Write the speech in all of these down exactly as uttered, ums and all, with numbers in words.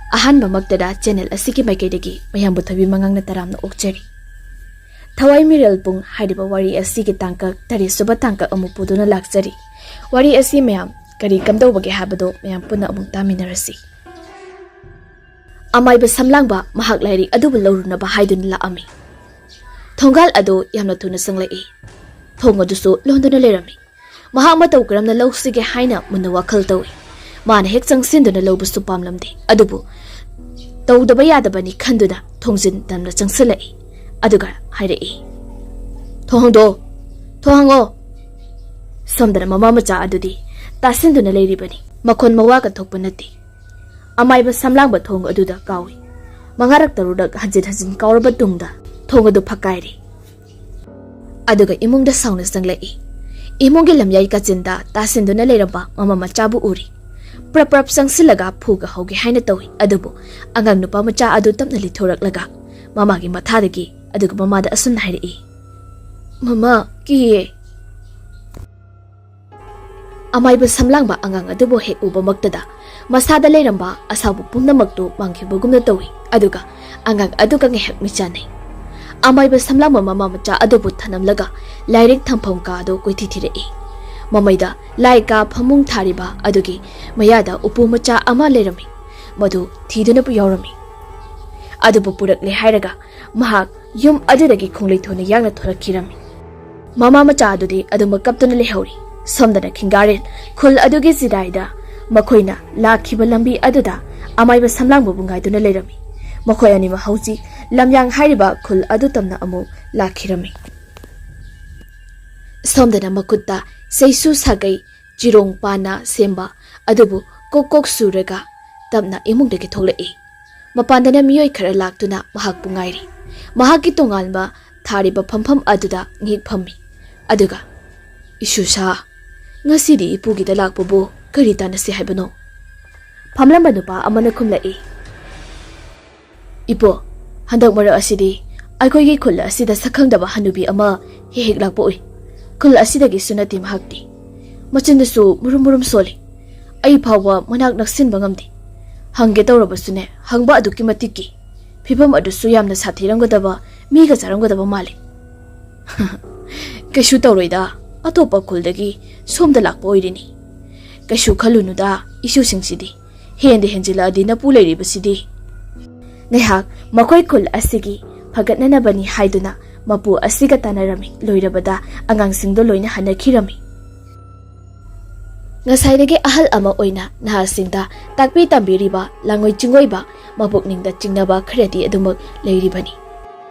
ꯑꯍꯥꯟꯕꯃꯛꯇꯗ channel ꯑꯁꯤꯒꯤ ꯃꯥꯏꯀꯩꯗꯒꯤ ꯃꯌꯥꯝꯕꯨ ꯊꯣꯏꯕꯤ ꯃꯉꯥꯡꯅ ꯇꯔꯥꯝꯅ ꯑꯣꯛꯆꯔꯤ꯫ ꯊꯋꯥꯏ ꯃꯤꯔꯦꯜ ꯄꯨꯡ ꯍꯥꯏꯔꯤꯕ ꯋꯥꯔꯤ ꯑꯁꯤꯒꯤ ꯇꯥꯡꯀꯛ ꯇꯔꯦꯠ ꯁꯨꯕ ꯇꯥꯡꯀꯛ ꯑꯃꯨꯛ ꯄꯨꯗꯨꯅ ꯂꯥꯛꯆꯔꯤ꯫ ꯋꯥꯔꯤ ꯑꯁꯤ ꯃꯌꯥꯝ ꯀꯔꯤ ꯀꯝꯗꯧꯕꯒꯦ ꯍꯥꯏꯕꯗꯣ ꯃꯌꯥꯝ ꯄꯨꯟꯅ ꯑꯃꯨꯛ ꯇꯥꯃꯤꯟꯅꯔꯁꯤ꯫ ꯑꯃꯥꯏꯕ ꯁꯝꯂꯥꯡꯕ ꯃꯍꯥꯛ ꯂꯥꯏꯔꯤꯛ ꯑꯗꯨꯕꯨ ꯂꯧꯔꯨꯅꯕ ꯍꯥꯏꯗꯨꯅ ꯂꯥꯛꯑꯝꯃꯤ꯫ ꯊꯣꯡꯒꯥꯜ ꯑꯗꯨ ꯌꯥꯝꯅ ꯊꯨꯅ ꯆꯪꯂꯛꯏ꯫ ꯊꯣꯡ ꯑꯗꯨꯁꯨ ꯂꯣꯟꯗꯨꯅ ꯂꯩꯔꯝꯃꯤ꯫ ꯃꯍꯥꯛ ꯃꯇꯧ ꯀꯔꯝꯅ ꯂꯧꯁꯤꯒꯦ ꯍꯥꯏꯅ ꯃꯨꯟꯅ ꯋꯥꯈꯜ ꯇꯧꯏ꯫ ꯃꯥꯅ ꯍꯦꯛ ꯆꯪꯁꯤꯟꯗꯨꯅ ꯂꯧꯕꯁꯨ ꯄꯥꯝꯂꯝꯗꯦ, ꯑꯗꯨꯕꯨ ꯇꯧꯗꯕ ꯌꯥꯗꯕꯅꯤ ꯈꯟꯗꯨꯅ ꯊꯣꯡꯖꯤꯟ ꯇꯝꯅ ꯆꯪꯁꯤꯜꯂꯛꯏ꯫ ꯑꯗꯨꯒ ꯍꯥꯏꯔꯛꯏ, "ꯊꯣꯡ ꯍꯥꯡꯗꯣꯛꯑꯣ, ꯊꯣꯡ ꯍꯥꯡꯉꯣ!" ꯁꯣꯝꯗꯅ ꯃꯃꯥ ꯃꯆꯥ ꯑꯗꯨꯗꯤ ꯇꯥꯁꯤꯟꯗꯨꯅ ꯂꯩꯔꯤꯕꯅꯤ꯫ ꯃꯈꯣꯟ ꯃꯋꯥꯒ ꯊꯣꯛꯄ ꯅꯠꯇꯦ꯫ ꯑꯃꯥꯏꯕ ꯁꯝꯂꯥꯡꯕ ꯊꯣꯡ ꯑꯗꯨꯗ ꯀꯥꯎꯏ꯫ ꯃꯉꯥꯔꯛ ꯇꯔꯨꯛꯔꯛ ꯍꯟꯖꯤꯟ ꯍꯟꯖꯤꯟ ꯀꯥꯎꯔꯕ ꯇꯨꯡꯗ ꯊꯣꯡ ꯑꯗꯨ ꯐꯛꯀꯥꯏꯔꯦ꯫ ꯑꯗꯨꯒ ꯏꯃꯨꯡꯗ ꯁꯥꯎꯅ ꯆꯪꯂꯛꯏ꯫ ꯏꯃꯨꯡꯒꯤ ꯂꯝꯌꯥꯏ ꯀꯥꯆꯤꯟꯗ ꯇꯥꯁꯤꯟꯗꯨꯅ ꯂꯩꯔꯝꯕ ꯃꯃꯥ ꯃꯆꯥꯕꯨ ꯎꯔꯤ꯫ ꯄ꯭ꯔꯞ ꯄ꯭ꯔꯞ ꯆꯪꯁꯤꯜꯂꯒ ꯐꯨꯒ ꯍꯧꯒꯦ ꯍꯥꯏꯅ ꯇꯧꯏ, ꯑꯗꯨꯕꯨ ꯑꯉꯥꯡ ꯅꯨꯄꯥ ꯃꯆꯥ ꯑꯗꯨ ꯇꯞꯅ ꯂꯤꯊꯣꯔꯛꯂꯒ ꯃꯃꯥꯒꯤ ꯃꯊꯥꯗꯒꯤ, ꯑꯗꯨꯒ ꯃꯃꯥꯗ ꯑꯁꯨꯝꯅ ꯍꯥꯏꯔꯛꯏ, "ꯃꯃꯥ, ꯀꯤꯌꯦ"꯫ ꯑꯃꯥꯏꯕ ꯁꯝꯂꯥꯡꯕ ꯑꯉꯥꯡ ꯑꯗꯨꯕꯨ ꯍꯦꯛ ꯎꯕꯃꯛꯇꯗ ꯃꯁꯥꯗ ꯂꯩꯔꯝꯕ ꯑꯁꯥꯎꯕ ꯄꯨꯝꯅꯃꯛꯇꯨ ꯃꯥꯡꯈꯤꯕꯒꯨꯝꯅ ꯇꯧꯏ, ꯑꯗꯨꯒ ꯑꯉꯥꯡ ꯑꯗꯨꯒ ꯉꯥꯏꯍꯥꯛ ꯃꯤꯠꯆꯥꯟꯅꯩ꯫ ꯑꯃꯥꯏꯕ ꯁꯝꯂꯥꯡꯕ ꯃꯃꯥ ꯃꯆꯥ ꯑꯗꯨꯕꯨ ꯊꯅꯝꯂꯒ ꯂꯥꯏꯔꯤꯛ ꯊꯝꯐꯝ ꯀꯥ ꯑꯗꯨ ꯀꯣꯏꯊꯤ ꯊꯤꯔꯛꯏ꯫ ꯃꯃꯩꯗ ꯂꯥꯏ ꯀꯥ ꯐꯃꯨꯡ ꯊꯥꯔꯤꯕ ꯑꯗꯨꯒꯤ ꯃꯌꯥꯗ ꯎꯄꯨ ꯃꯆꯥ ꯑꯃ ꯂꯩꯔꯝꯃꯤ꯫ ꯃꯗꯨ ꯊꯤꯗꯨꯅ ꯌꯥꯎꯔꯝꯃꯤ꯫ ꯑꯗꯨꯕꯨ ꯄꯨꯔꯛꯂꯦ ꯍꯥꯏꯔꯒ ꯃꯍꯥꯛ ꯌꯨꯝ ꯑꯗꯨꯗꯒꯤ ꯈꯣꯡꯂꯩ ꯊꯣꯟꯅ ꯌꯥꯡꯅ ꯊꯣꯔꯛꯈꯤꯔꯝꯃꯤ꯫ ꯃꯃꯥ ꯃꯆꯥ ꯑꯗꯨꯗꯤ ꯑꯗꯨꯃꯛ ꯀꯞꯇꯨꯅ ꯂꯩꯍꯧꯔꯤ꯫ ꯁꯣꯝꯗꯅ ꯈꯤꯡꯒꯥꯔꯦꯜ ꯈꯨꯜ ꯑꯗꯨꯒꯤ ꯆꯤꯗꯥꯏꯗ ꯃꯈꯣꯏꯅ ꯂꯥꯛꯈꯤꯕ ꯂꯝꯕꯤ ꯑꯗꯨꯗ ꯑꯃꯥꯏꯕ ꯁꯝꯂꯥꯡꯕꯕꯨ ꯉꯥꯏꯗꯨꯅ ꯂꯩꯔꯝꯃꯤ꯫ ꯃꯈꯣꯏ ꯑꯅꯤꯃꯛ ꯍꯧꯖꯤꯛ ꯂꯝꯌꯥꯡ ꯍꯥꯏꯔꯤꯕ ꯈꯨꯜ ꯑꯗꯨ ꯇꯝꯅ ꯑꯃꯨꯛ ꯂꯥꯛꯈꯤꯔꯝꯃꯤ꯫ ꯁꯣꯝꯗꯅ ꯃꯈꯨꯠꯇ ꯆꯩꯁꯨ ꯁꯥꯒꯩ ꯆꯤꯔꯣꯡ ꯄꯥꯟꯅ ꯁꯦꯝꯕ ꯑꯗꯨꯕꯨ ꯀꯣꯛ ꯀꯣꯛ ꯁꯨꯔꯒ ꯇꯞꯅ ꯏꯃꯨꯡꯗꯒꯤ ꯊꯣꯛꯂꯛꯏ꯫ ꯃꯄꯥꯟꯗꯅ ꯃꯤꯑꯣꯏ ꯈꯔ ꯂꯥꯛꯇꯨꯅ ꯃꯍꯥꯛꯄꯨ ꯉꯥꯏꯔꯤ꯫ ꯃꯍꯥꯛꯀꯤ ꯇꯣꯉꯥꯟꯕ ꯊꯥꯔꯤꯕ ꯐꯝꯐꯝ ꯑꯗꯨꯗ ꯉꯦꯛ ꯐꯝꯃꯤ꯫ ꯑꯗꯨꯒ, "ꯏꯁꯨꯁꯥ, ꯉꯁꯤꯗꯤ ꯏꯄꯨꯒꯤꯗ ꯂꯥꯛꯄꯕꯨ ꯀꯔꯤ ꯇꯥꯟꯅꯁꯤ ꯍꯥꯏꯕꯅꯣ?" ꯐꯝꯂꯝꯕ ꯅꯨꯄꯥ ꯑꯃꯅ ꯈꯨꯝꯂꯛꯏ, "ꯏꯄꯨ, ꯍꯟꯗꯛ ꯃꯔꯛ ꯑꯁꯤꯗꯤ ꯑꯩꯈꯣꯏꯒꯤ ꯈꯨꯜ ꯑꯁꯤꯗ ꯁꯛꯈꯪꯗꯕ ꯍꯅꯨꯕꯤ ꯑꯃ ꯍꯦꯛ ꯍꯦꯛ ꯂꯥꯛꯄ ꯎꯏ꯫ ꯈꯨꯜ ꯑꯁꯤꯗꯒꯤꯁꯨ ꯅꯠꯇꯦ ꯃꯍꯥꯛꯇꯤ꯫ ꯃꯆꯤꯟꯗꯁꯨ ꯃꯨꯔꯨꯝ ꯃꯨꯔꯨꯝ ꯁꯣꯜꯂꯤ꯫ ꯑꯩ ꯐꯥꯎꯕ ꯃꯅꯥꯛ ꯅꯛꯁꯤꯟꯕ ꯉꯝꯗꯦ꯫ ꯍꯪꯒꯦ ꯇꯧꯔꯕꯁꯨꯅꯦ, ꯍꯪꯕ ꯑꯗꯨꯛꯀꯤ ꯃꯇꯤꯛꯀꯤ꯫ ꯐꯤꯕꯝ ꯑꯗꯨꯁꯨ ꯌꯥꯝꯅ ꯁꯥꯊꯤꯔꯝꯒꯗꯕ, ꯃꯤꯒ ꯆꯥꯔꯝꯒꯗꯕ ꯃꯥꯜꯂꯤ꯫ "ꯀꯩꯁꯨ ꯇꯧꯔꯣꯏꯗ, ꯑꯇꯣꯞꯄ ꯈꯨꯜꯗꯒꯤ ꯁꯣꯝꯗ ꯂꯥꯛꯄ ꯑꯣꯏꯔꯤꯅꯤ꯫ ꯀꯩꯁꯨ ꯈꯜꯂꯨꯅꯨꯗ, ꯏꯁꯨꯁꯤꯡꯁꯤꯗꯤ꯫ ꯍꯦꯟꯗ ꯍꯦꯟꯖꯤꯜꯂꯛꯑꯗꯤ ꯅꯄꯨ ꯂꯩꯔꯤꯕꯁꯤꯗꯤ"꯫ ꯉꯥꯏꯍꯥꯛ ꯃꯈꯣꯏ ꯈꯨꯜ ꯑꯁꯤꯒꯤ ꯐꯒꯠꯅꯅꯕꯅꯤ ꯍꯥꯏꯗꯨꯅ ꯃꯄꯨ ꯑꯁꯤꯒ ꯇꯥꯟꯅꯔꯝꯃꯤ꯫ ꯂꯣꯏꯔꯕꯗ ꯑꯉꯥꯡꯁꯤꯡꯗꯣ ꯂꯣꯏꯅ ꯍꯟꯅꯈꯤꯔꯝꯃꯤ꯫ ꯉꯁꯥꯏꯗꯒꯤ ꯑꯍꯜ ꯑꯃ ꯑꯣꯏꯅ ꯅꯍꯥꯁꯤꯡꯗ ꯇꯥꯛꯄꯤ ꯇꯝꯕꯤꯔꯤꯕ ꯂꯥꯡꯉꯣꯏ ꯆꯤꯡꯉꯣꯏꯕ ꯃꯄꯨꯛꯅꯤꯡꯗ ꯆꯤꯡꯅꯕ ꯈꯔꯗꯤ ꯑꯗꯨꯃꯛ ꯂꯩꯔꯤꯕꯅꯤ꯫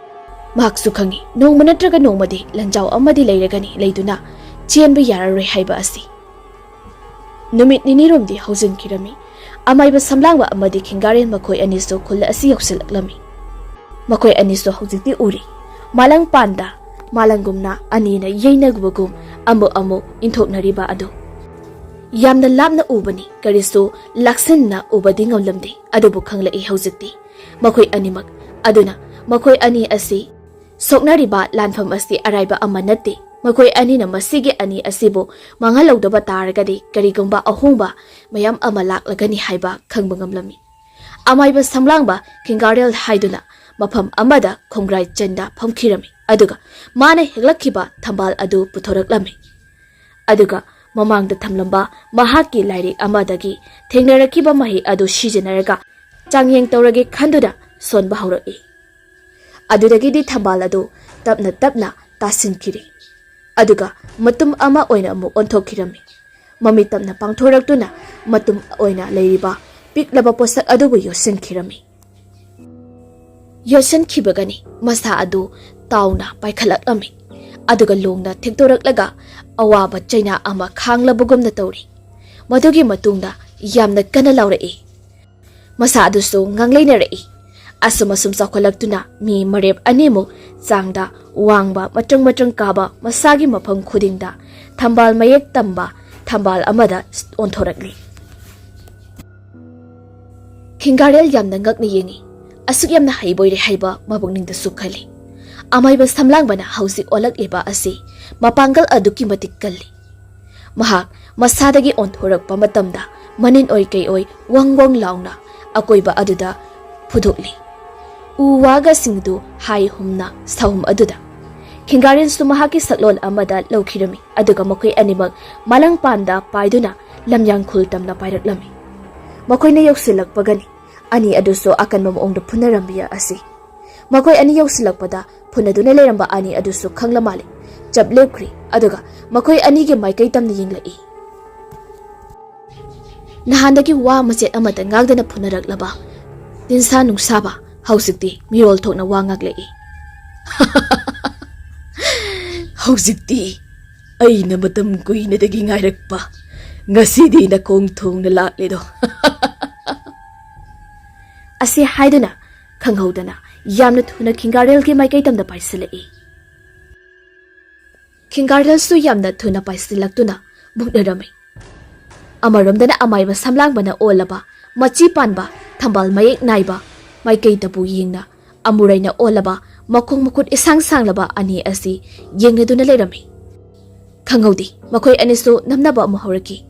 ꯃꯍꯥꯛꯁꯨ ꯈꯪꯏ, ꯅꯣꯡꯃ ꯅꯠꯇ꯭ꯔꯒ ꯅꯣꯡꯃꯗꯤ ꯂꯟꯖꯥꯎ ꯑꯃꯗꯤ ꯂꯩꯔꯒꯅꯤ, ꯂꯩꯗꯨꯅ ꯆꯦꯟꯕ ꯌꯥꯔꯔꯣꯏ ꯍꯥꯏꯕ ꯑꯁꯤ꯫ ꯅꯨꯃꯤꯠ ꯅꯤꯅꯤꯔꯣꯝꯗꯤ ꯍꯧꯖꯤꯟꯈꯤꯔꯝꯃꯤ꯫ ꯑꯃꯥꯏꯕ ꯁꯝꯂꯥꯡꯕ ꯑꯃꯗꯤ ꯈꯤꯡꯒꯥꯔꯦꯟ ꯃꯈꯣꯏ ꯑꯅꯤꯁꯨ ꯈꯨꯜ ꯑꯁꯤ ꯌꯧꯁꯤꯜꯂꯛꯂꯝꯃꯤ꯫ ꯃꯈꯣꯏ ꯑꯅꯤꯁꯨ ꯍꯧꯖꯤꯛꯇꯤ ꯎꯔꯤ꯫ ꯃꯥꯂꯪ ꯄꯥꯟꯗ ꯃꯥꯂꯪꯒꯨꯝꯅ ꯑꯅꯤꯅ ꯌꯩꯅꯕꯒꯨꯝ ꯑꯃꯨꯛ ꯑꯃꯨꯛ ꯏꯟꯊꯣꯛꯅꯔꯤꯕ ꯑꯗꯨ꯫ ꯌꯥꯝꯅ ꯂꯥꯞꯅ ꯎꯕꯅꯤ, ꯀꯔꯤꯁꯨ ꯂꯥꯛꯁꯤꯟꯅ ꯎꯕꯗꯤ ꯉꯝꯂꯝꯗꯦ, ꯑꯗꯨꯕꯨ ꯈꯪꯂꯛꯏ ꯍꯧꯖꯤꯛꯇꯤ꯫ ꯃꯈꯣꯏ ꯑꯅꯤꯃꯛ ꯑꯗꯨꯅ ꯃꯈꯣꯏ ꯑꯅꯤ ꯑꯁꯤ ꯁꯣꯛꯅꯔꯤꯕ ꯂꯥꯟꯐꯝ ꯑꯁꯤ ꯑꯔꯥꯏꯕ ꯑꯃ ꯅꯠꯇꯦ꯫ ꯃꯈꯣꯏ ꯑꯅꯤꯅ ꯃꯁꯤꯒꯤ ꯑꯅꯤ ꯑꯁꯤꯕꯨ ꯃꯥꯡꯍꯜꯍꯧꯗꯕ ꯇꯥꯔꯒꯗꯤ ꯀꯔꯤꯒꯨꯝꯕ ꯑꯍꯣꯡꯕ ꯃꯌꯥꯝ ꯑꯃ ꯂꯥꯛꯂꯒꯅꯤ ꯍꯥꯏꯕ ꯈꯪꯕ ꯉꯝꯂꯝꯃꯤ꯫ ꯑꯃꯥꯏꯕ ꯁꯝꯂꯥꯡꯕ ꯈꯤꯡꯒꯥꯔꯦꯜ ꯍꯥꯏꯗꯨꯅ ꯃꯐꯝ ꯑꯃꯗ ꯈꯣꯡꯒ꯭ꯔꯥꯏ ꯆꯟꯗ ꯐꯝꯈꯤꯔꯝꯃꯤ, ꯑꯗꯨꯒ ꯃꯥꯅ ꯍꯦꯛꯂꯛꯈꯤꯕ ꯊꯝꯕꯥꯜ ꯑꯗꯨ ꯄꯨꯊꯣꯔꯛꯂꯝꯃꯤ꯫ ꯑꯗꯨꯒ ꯃꯃꯥꯡꯗ ꯊꯝꯂꯝꯕ ꯃꯍꯥꯛꯀꯤ ꯂꯥꯏꯔꯤꯛ ꯑꯃꯗꯒꯤ ꯊꯦꯡꯅꯔꯛꯈꯤꯕ ꯃꯍꯩ ꯑꯗꯨ ꯁꯤꯖꯤꯟꯅꯔꯒ ꯆꯥꯡꯌꯦꯡ ꯇꯧꯔꯒꯦ ꯈꯟꯗꯨꯅ ꯁꯣꯟꯕ ꯍꯧꯔꯛꯏ꯫ ꯑꯗꯨꯗꯒꯤꯗꯤ ꯊꯝꯕꯥꯜ ꯑꯗꯨ ꯇꯞꯅ ꯇꯞꯅ ꯇꯥꯁꯤꯟꯈꯤꯔꯦ꯫ ꯑꯗꯨꯒ ꯃꯇꯨꯝ ꯑꯃ ꯑꯣꯏꯅ ꯑꯃꯨꯛ ꯑꯣꯟꯊꯣꯛꯈꯤꯔꯝꯃꯤ꯫ ꯃꯃꯤꯠ ꯇꯞꯅ ꯄꯥꯡꯊꯣꯔꯛꯇꯨꯅ ꯃꯇꯨꯝ ꯑꯣꯏꯅ ꯂꯩꯔꯤꯕ ꯄꯤꯛꯂꯕ ꯄꯣꯠꯁꯛ ꯑꯗꯨꯕꯨ ꯌꯣꯠꯁꯤꯟꯈꯤꯔꯝꯃꯤ꯫ ꯌꯣꯠꯁꯤꯟꯈꯤꯕꯒꯅꯤ ꯃꯁꯥ ꯑꯗꯨ ꯇꯥꯎꯅ ꯄꯥꯏꯈꯠꯂꯛꯂꯝꯃꯤ꯫ ꯑꯗꯨꯒ ꯂꯣꯡꯅ ꯊꯦꯛꯇꯣꯔꯛꯂꯒ ꯑꯋꯥꯕ ꯆꯩꯅꯥ ꯑꯃ ꯈꯥꯡꯂꯕꯒꯨꯝꯅ ꯇꯧꯔꯤ꯫ ꯃꯗꯨꯒꯤ ꯃꯇꯨꯡꯗ ꯌꯥꯝꯅ ꯀꯟꯅ ꯂꯥꯎꯔꯛꯏ꯫ ꯃꯁꯥ ꯑꯗꯨꯁꯨ ꯉꯥꯡꯂꯩꯅꯔꯛꯏ꯫ ꯑꯁꯨꯝ ꯑꯁꯨꯝ ꯆꯥꯎꯈꯠꯂꯛꯇꯨꯅ ꯃꯤ ꯃꯔꯦꯞ ꯑꯅꯤꯃꯨꯛ ꯆꯥꯡꯗ ꯋꯥꯡꯕ, ꯃꯇ꯭ꯔꯪ ꯃꯇ꯭ꯔꯪ ꯀꯥꯕ, ꯃꯁꯥꯒꯤ ꯃꯐꯝ ꯈꯨꯗꯤꯡꯗ ꯊꯝꯕꯥꯜ ꯃꯌꯦꯛ ꯇꯝꯕ ꯊꯝꯕꯥꯜ ꯑꯃꯗ ꯑꯣꯟꯊꯣꯔꯛꯂꯤ꯫ ꯈꯤꯡꯒꯥꯔꯦꯜ ꯌꯥꯝꯅ ꯉꯛꯅ ꯌꯦꯡꯏ꯫ ꯑꯁꯨꯛ ꯌꯥꯝꯅ ꯍꯩꯕꯣꯏꯔꯦ ꯍꯥꯏꯕ ꯃꯄꯨꯛꯅꯤꯡꯗꯁꯨ ꯈꯜꯂꯤ꯫ ꯑꯃꯥꯏꯕ ꯁꯝꯂꯥꯡꯕꯅ ꯍꯧꯖꯤꯛ ꯑꯣꯜꯂꯛꯂꯤꯕ ꯑꯁꯤ ꯃꯄꯥꯡꯒꯜ ꯑꯗꯨꯛꯀꯤ ꯃꯇꯤꯛ ꯀꯜꯂꯤ꯫ ꯃꯍꯥꯛ ꯃꯁꯥꯗꯒꯤ ꯑꯣꯟꯊꯣꯔꯛꯄ ꯃꯇꯝꯗ ꯃꯅꯤꯟ ꯑꯣꯏ ꯀꯩ ꯑꯣꯏ ꯋꯪ ꯋꯪ ꯂꯥꯎꯅ ꯑꯀꯣꯏꯕ ꯑꯗꯨꯗ ꯐꯨꯗꯣꯛꯂꯤ꯫ ꯎ ꯋꯥꯒ ꯁꯤꯡꯗꯨ ꯍꯥꯏ ꯍꯨꯝꯅ ꯁꯥꯍꯨꯝ ꯑꯗꯨꯗ꯫ ꯈꯤꯡꯒꯥꯔꯦꯜꯁꯨ ꯃꯍꯥꯛꯀꯤ ꯁꯛꯂꯣꯟ ꯑꯃꯗ ꯂꯧꯈꯤꯔꯝꯃꯤ, ꯑꯗꯨꯒ ꯃꯈꯣꯏ ꯑꯅꯤꯃꯛ ꯃꯥꯂꯪꯄꯥꯟꯗ ꯄꯥꯏꯗꯨꯅ ꯂꯝꯌꯥꯡꯈꯨꯜ ꯇꯝꯅ ꯄꯥꯏꯔꯛꯂꯝꯃꯤ꯫ ꯃꯈꯣꯏꯅ ꯌꯧꯁꯤꯜꯂꯛꯄꯒꯅꯤ ꯑꯅꯤ ꯑꯗꯨꯁꯨ ꯑꯀꯟꯕ ꯃꯑꯣꯡꯗ ꯐꯨꯅꯔꯝꯕ ꯑꯁꯤ꯫ ꯃꯈꯣꯏ ꯑꯅꯤ ꯌꯧꯁꯤꯜꯂꯛꯄꯗ ꯐꯨꯅꯗꯨꯅ ꯂꯩꯔꯝꯕ ꯑꯅꯤ ꯑꯗꯨꯁꯨ ꯈꯪꯂ ꯃꯥꯜꯂꯦ꯫ ꯆꯞ ꯂꯦꯞꯈ꯭ꯔꯤ, ꯑꯗꯨꯒ ꯃꯈꯣꯏ ꯑꯅꯤꯒꯤ ꯃꯥꯏꯀꯩ ꯇꯝꯅ ꯌꯦꯡꯂꯛꯏ꯫ ꯅꯍꯥꯟꯗꯒꯤ ꯋꯥ ꯃꯆꯦꯠ ꯑꯃꯠꯇ ꯉꯥꯡꯗꯅ ꯐꯨꯅꯔꯛꯂꯕ ꯇꯤꯟꯁꯥ ꯅꯨꯡꯁꯥꯕ ꯍꯧꯖꯤꯛꯇꯤ ꯃꯤꯔꯣꯜ ꯊꯣꯛꯅ ꯋꯥ ꯉꯥꯡꯂꯛꯏ꯫ "ꯍꯧꯖꯤꯛꯇꯤ ꯑꯩꯅ ꯃꯇꯝ ꯀꯨꯏꯅꯗꯒꯤ ꯉꯥꯏꯔꯛꯄ ꯉꯁꯤꯗꯤ ꯅꯈꯣꯡ ꯊꯣꯡꯅ ꯂꯥꯛꯂꯦꯗꯣ!" ꯑꯁꯤ ꯍꯥꯏꯗꯨꯅ ꯈꯪꯍꯧꯗꯅ ꯌꯥꯝꯅ ꯊꯨꯅ ꯈꯤꯡꯒꯥꯔꯦꯜꯒꯤ ꯃꯥꯏꯀꯩ ꯇꯝꯗ ꯄꯥꯏꯁꯤꯜꯂꯛꯏ꯫ ꯈꯤꯡꯒꯥꯔꯦꯜꯁꯨ ꯌꯥꯝꯅ ꯊꯨꯅ ꯄꯥꯏꯁꯤꯜꯂꯛꯇꯨꯅ ꯃꯨꯛꯅꯔꯝꯃꯤ꯫ ꯑꯃꯔꯣꯝꯗꯅ ꯑꯃꯥꯏꯕ ꯁꯝꯂꯥꯡꯕꯅ ꯑꯣꯜꯂꯕ ꯃꯆꯤ ꯄꯥꯟꯕ ꯊꯝꯕꯥꯜ ꯃꯌꯦꯛ ꯅꯥꯏꯕ ꯃꯥꯏꯀꯩꯗꯕꯨ ꯌꯦꯡꯅ ꯑꯃꯨꯔꯩꯅ ꯑꯣꯜꯂꯕ ꯃꯈꯣꯡ ꯃꯈꯨꯠ ꯏꯁꯥꯡ ꯁꯥꯡꯂꯕ ꯑꯅꯤ ꯑꯁꯤ ꯌꯦꯡꯅꯗꯨꯅ ꯂꯩꯔꯝꯃꯤ꯫ ꯈꯪꯍꯧꯗꯦ, ꯃꯈꯣꯏ ꯑꯅꯤꯁꯨ ꯅꯝꯅꯕ ꯑꯃ ꯍꯧꯔꯛꯈꯤ꯫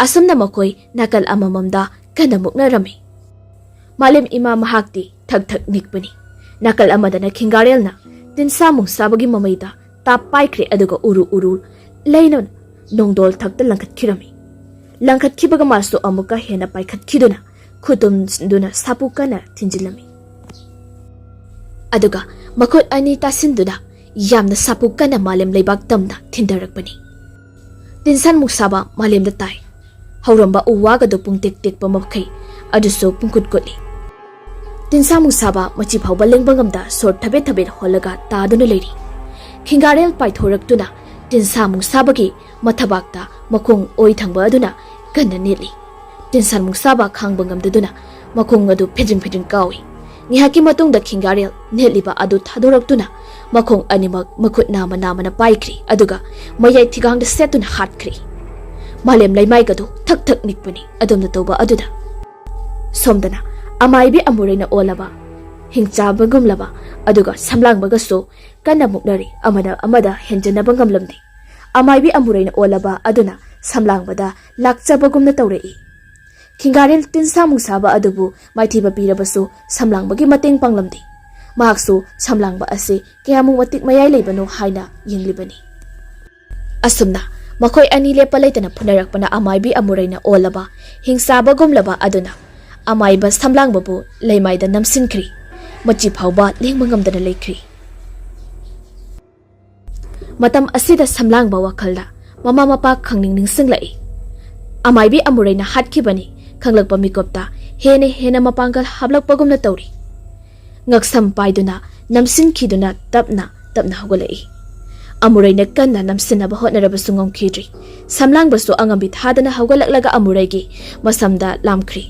ꯑꯁꯨꯝꯅ ꯃꯈꯣꯏ ꯅꯥꯀꯜ ꯑꯃꯃꯝꯗ ꯀꯟꯅ ꯃꯨꯛꯅꯔꯝꯃꯤ꯫ ꯃꯥꯂꯦꯝ ꯏꯃꯥ ꯃꯍꯥꯛꯇꯤ ꯊꯛ ꯊꯛ ꯅꯤꯛꯄꯅꯤ꯫ ꯅꯥꯀꯜ ꯑꯃꯗꯅ ꯈꯤꯡꯒꯥꯔꯦꯜꯅ ꯇꯤꯟꯁꯥ ꯃꯨꯡꯁꯥꯕꯒꯤ ꯃꯃꯩꯗ ꯇꯥꯞ ꯄꯥꯏꯈ꯭ꯔꯦ, ꯑꯗꯨꯒ ꯎꯔꯨ ꯎꯔꯨ ꯂꯩꯅ ꯅꯣꯡꯗꯣꯜ ꯊꯛꯇ ꯂꯪꯈꯠꯈꯤꯔꯝꯃꯤ꯫ ꯂꯪꯈꯠꯈꯤꯕꯒ ꯃꯥꯁꯨ ꯑꯃꯨꯛꯀ ꯍꯦꯟꯅ ꯄꯥꯏꯈꯠꯈꯤꯗꯨꯅ ꯈꯨꯇꯨꯝꯗꯨꯅ ꯁꯥꯄꯨ ꯀꯟꯅ ꯊꯤꯟꯖꯤꯜꯂꯝꯃꯤ꯫ ꯑꯗꯨꯒ ꯃꯈꯨꯠ ꯑꯅꯤ ꯇꯥꯁꯤꯟꯗꯨꯅ ꯌꯥꯝꯅ ꯁꯥꯄꯨ ꯀꯟꯅ ꯃꯥꯂꯦꯝ ꯂꯩꯕꯥꯛ ꯇꯝꯅ ꯊꯤꯟꯊꯔꯛꯄꯅꯤ꯫ ꯇꯤꯟꯁꯥꯟ ꯃꯨꯛꯁꯥꯕ ꯃꯥꯂꯦꯝꯗ ꯇꯥꯏ꯫ ꯍꯧꯔꯝꯕ ꯎ ꯋꯥꯒꯗꯨ ꯄꯨꯡꯇꯦꯛ ꯇꯦꯛꯄ ꯃꯈꯩ ꯑꯗꯨꯁꯨ ꯄꯨꯡꯀꯨꯠ ꯀꯨꯠꯂꯤ꯫ ꯇꯤꯟꯁꯥ ꯃꯨꯛꯁꯥꯕ ꯃꯆꯤ ꯐꯥꯎꯕ ꯂꯦꯡꯕ ꯉꯝꯗ ꯁꯣꯔ ꯊꯕꯦꯠ ꯊꯕꯦꯠ ꯍꯣꯜꯂꯒ ꯇꯥꯗꯨꯅ ꯂꯩꯔꯤ꯫ ꯈꯤꯡꯒꯥꯔꯦꯜ ꯄꯥꯏꯊꯣꯔꯛꯇꯨꯅ ꯇꯤꯟꯁꯥ ꯃꯨꯛꯁꯥꯕꯒꯤ ꯃꯊꯕꯥꯛꯇ ꯃꯈꯣꯡ ꯑꯣꯏ ꯊꯪꯕ ꯑꯗꯨꯅ ꯀꯟꯅ ꯅꯦꯠꯂꯤ꯫ ꯇꯤꯟꯁꯥꯟ ꯃꯨꯛꯁꯥꯕ ꯈꯥꯡꯕ ꯉꯝꯗꯗꯨꯅ ꯃꯈꯣꯡ ꯑꯗꯨ ꯐꯤꯗ꯭ꯔꯤꯡ ꯐꯤꯗ꯭ꯔꯤꯡ ꯀꯥꯎꯏ꯫ ꯉꯥꯏꯍꯥꯛꯀꯤ ꯃꯇꯨꯡꯗ ꯈꯤꯡꯒꯥꯔꯦꯜ ꯅꯦꯠꯂꯤꯕ ꯑꯗꯨ ꯊꯥꯗꯣꯔꯛꯇꯨꯅ ꯃꯈꯣꯡ ꯑꯅꯤꯃꯛ ꯃꯈꯨꯠ ꯅꯥꯝꯃ ꯅꯥꯝꯃꯅ ꯄꯥꯏꯈ꯭ꯔꯤ, ꯑꯗꯨꯒ ꯃꯌꯥꯏ ꯊꯤꯒꯥꯡꯗ ꯁꯦꯠꯇꯨꯅ ꯍꯥꯠꯈ꯭ꯔꯤ꯫ ꯃꯥꯂꯦꯝ ꯂꯩꯃꯥꯏꯒꯗꯨ ꯊꯛ ꯊꯛ ꯅꯤꯛꯄꯅꯤ ꯑꯗꯨꯝꯅ ꯇꯧꯕ ꯑꯗꯨꯗ꯫ ꯁꯣꯝꯗꯅ ꯑꯃꯥꯏꯕꯤ ꯑꯃꯨꯔꯩꯅ ꯑꯣꯜꯂꯕ, ꯍꯤꯡꯆꯥꯕꯒꯨꯝꯂꯕ, ꯑꯗꯨꯒ ꯁꯝꯂꯥꯡꯕꯒꯁꯨ ꯀꯟꯅ ꯃꯨꯛꯅꯔꯤ, ꯑꯃꯅ ꯑꯃꯗ ꯍꯦꯟꯖꯟꯅꯕ ꯉꯝꯂꯝꯗꯦ꯫ ꯑꯃꯥꯏꯕꯤ ꯑꯃꯨꯔꯩꯅ ꯑꯣꯜꯂꯕ ꯑꯗꯨꯅ ꯁꯝꯂꯥꯡꯕꯗ ꯂꯥꯛꯆꯕꯒꯨꯝꯅ ꯇꯧꯔꯛꯏ꯫ ꯈꯤꯡꯒꯥꯔꯦꯜ ꯇꯤꯟꯁꯥ ꯃꯨꯡꯁꯥꯕ ꯑꯗꯨꯕꯨ ꯃꯥꯏꯊꯤꯕ ꯄꯤꯔꯕꯁꯨ ꯁꯝꯂꯥꯡꯕꯒꯤ ꯃꯇꯦꯡ ꯄꯥꯡꯂꯝꯗꯦ꯫ ꯃꯍꯥꯛꯁꯨ ꯁꯝꯂꯥꯡꯕ ꯑꯁꯤ ꯀꯌꯥꯃꯨꯛ ꯃꯇꯤꯛ ꯃꯌꯥꯏ ꯂꯩꯕꯅꯣ ꯍꯥꯏꯅ ꯌꯦꯡꯂꯤꯕꯅꯤ꯫ ꯑꯁꯨꯝꯅ ꯃꯈꯣꯏ ꯑꯅꯤ ꯂꯦꯞꯄ ꯂꯩꯇꯅ ꯐꯨꯅꯔꯛꯄꯅ ꯑꯃꯥꯏꯕꯤ ꯑꯃꯨꯔꯩꯅ ꯑꯣꯜꯂꯕ ꯍꯤꯡꯆꯥꯕꯒꯨꯝꯂꯕ ꯑꯗꯨꯅ ꯑꯃꯥꯏꯕ ꯁꯝꯂꯥꯡꯕꯕꯨ ꯂꯩꯃꯥꯏꯗ ꯅꯝꯁꯤꯟꯈ꯭ꯔꯤ꯫ ꯃꯆꯤ ꯐꯥꯎꯕ ꯂꯦꯡꯕ ꯉꯝꯗꯅ ꯂꯩꯈ꯭ꯔꯤ꯫ ꯃꯇꯝ ꯑꯁꯤꯗ ꯁꯝꯂꯥꯡꯕ ꯋꯥꯈꯜꯗ ꯃꯃꯥ ꯃꯄꯥ ꯈꯪꯅꯤꯡ ꯅꯤꯡꯁꯤꯡꯂꯛꯏ꯫ ꯑꯃꯥꯏꯕꯤ ꯑꯃꯨꯔꯩꯅ ꯍꯥꯠꯈꯤꯕꯅꯤ ꯈꯪꯂꯛꯄ ꯃꯤꯀꯨꯞꯇ ꯍꯦꯟꯅ ꯍꯦꯟꯅ ꯃꯄꯥꯡꯒꯜ ꯍꯥꯞꯂꯛꯄꯒꯨꯝꯅ ꯇꯧꯔꯤ꯫ ꯉꯛꯁꯝ ꯄꯥꯏꯗꯨꯅ ꯅꯝꯁꯤꯟꯈꯤꯗꯨꯅ ꯇꯞꯅ ꯇꯞꯅ ꯍꯧꯒꯠꯂꯛꯏ꯫ ꯑꯃꯨꯔꯩꯅ ꯀꯟꯅ ꯅꯝꯁꯤꯟꯅꯕ ꯍꯣꯠꯅꯔꯕꯁꯨ ꯉꯝꯈꯤꯗ꯭ꯔꯤ꯫ ꯁꯝꯂꯥꯡꯕꯁꯨ ꯑꯉꯝꯕꯤ ꯊꯥꯗꯅ ꯍꯧꯒꯠꯂꯛꯂꯒ ꯑꯃꯨꯔꯩꯒꯤ ꯃꯁꯝꯗ ꯂꯥꯝꯈ꯭ꯔꯤ꯫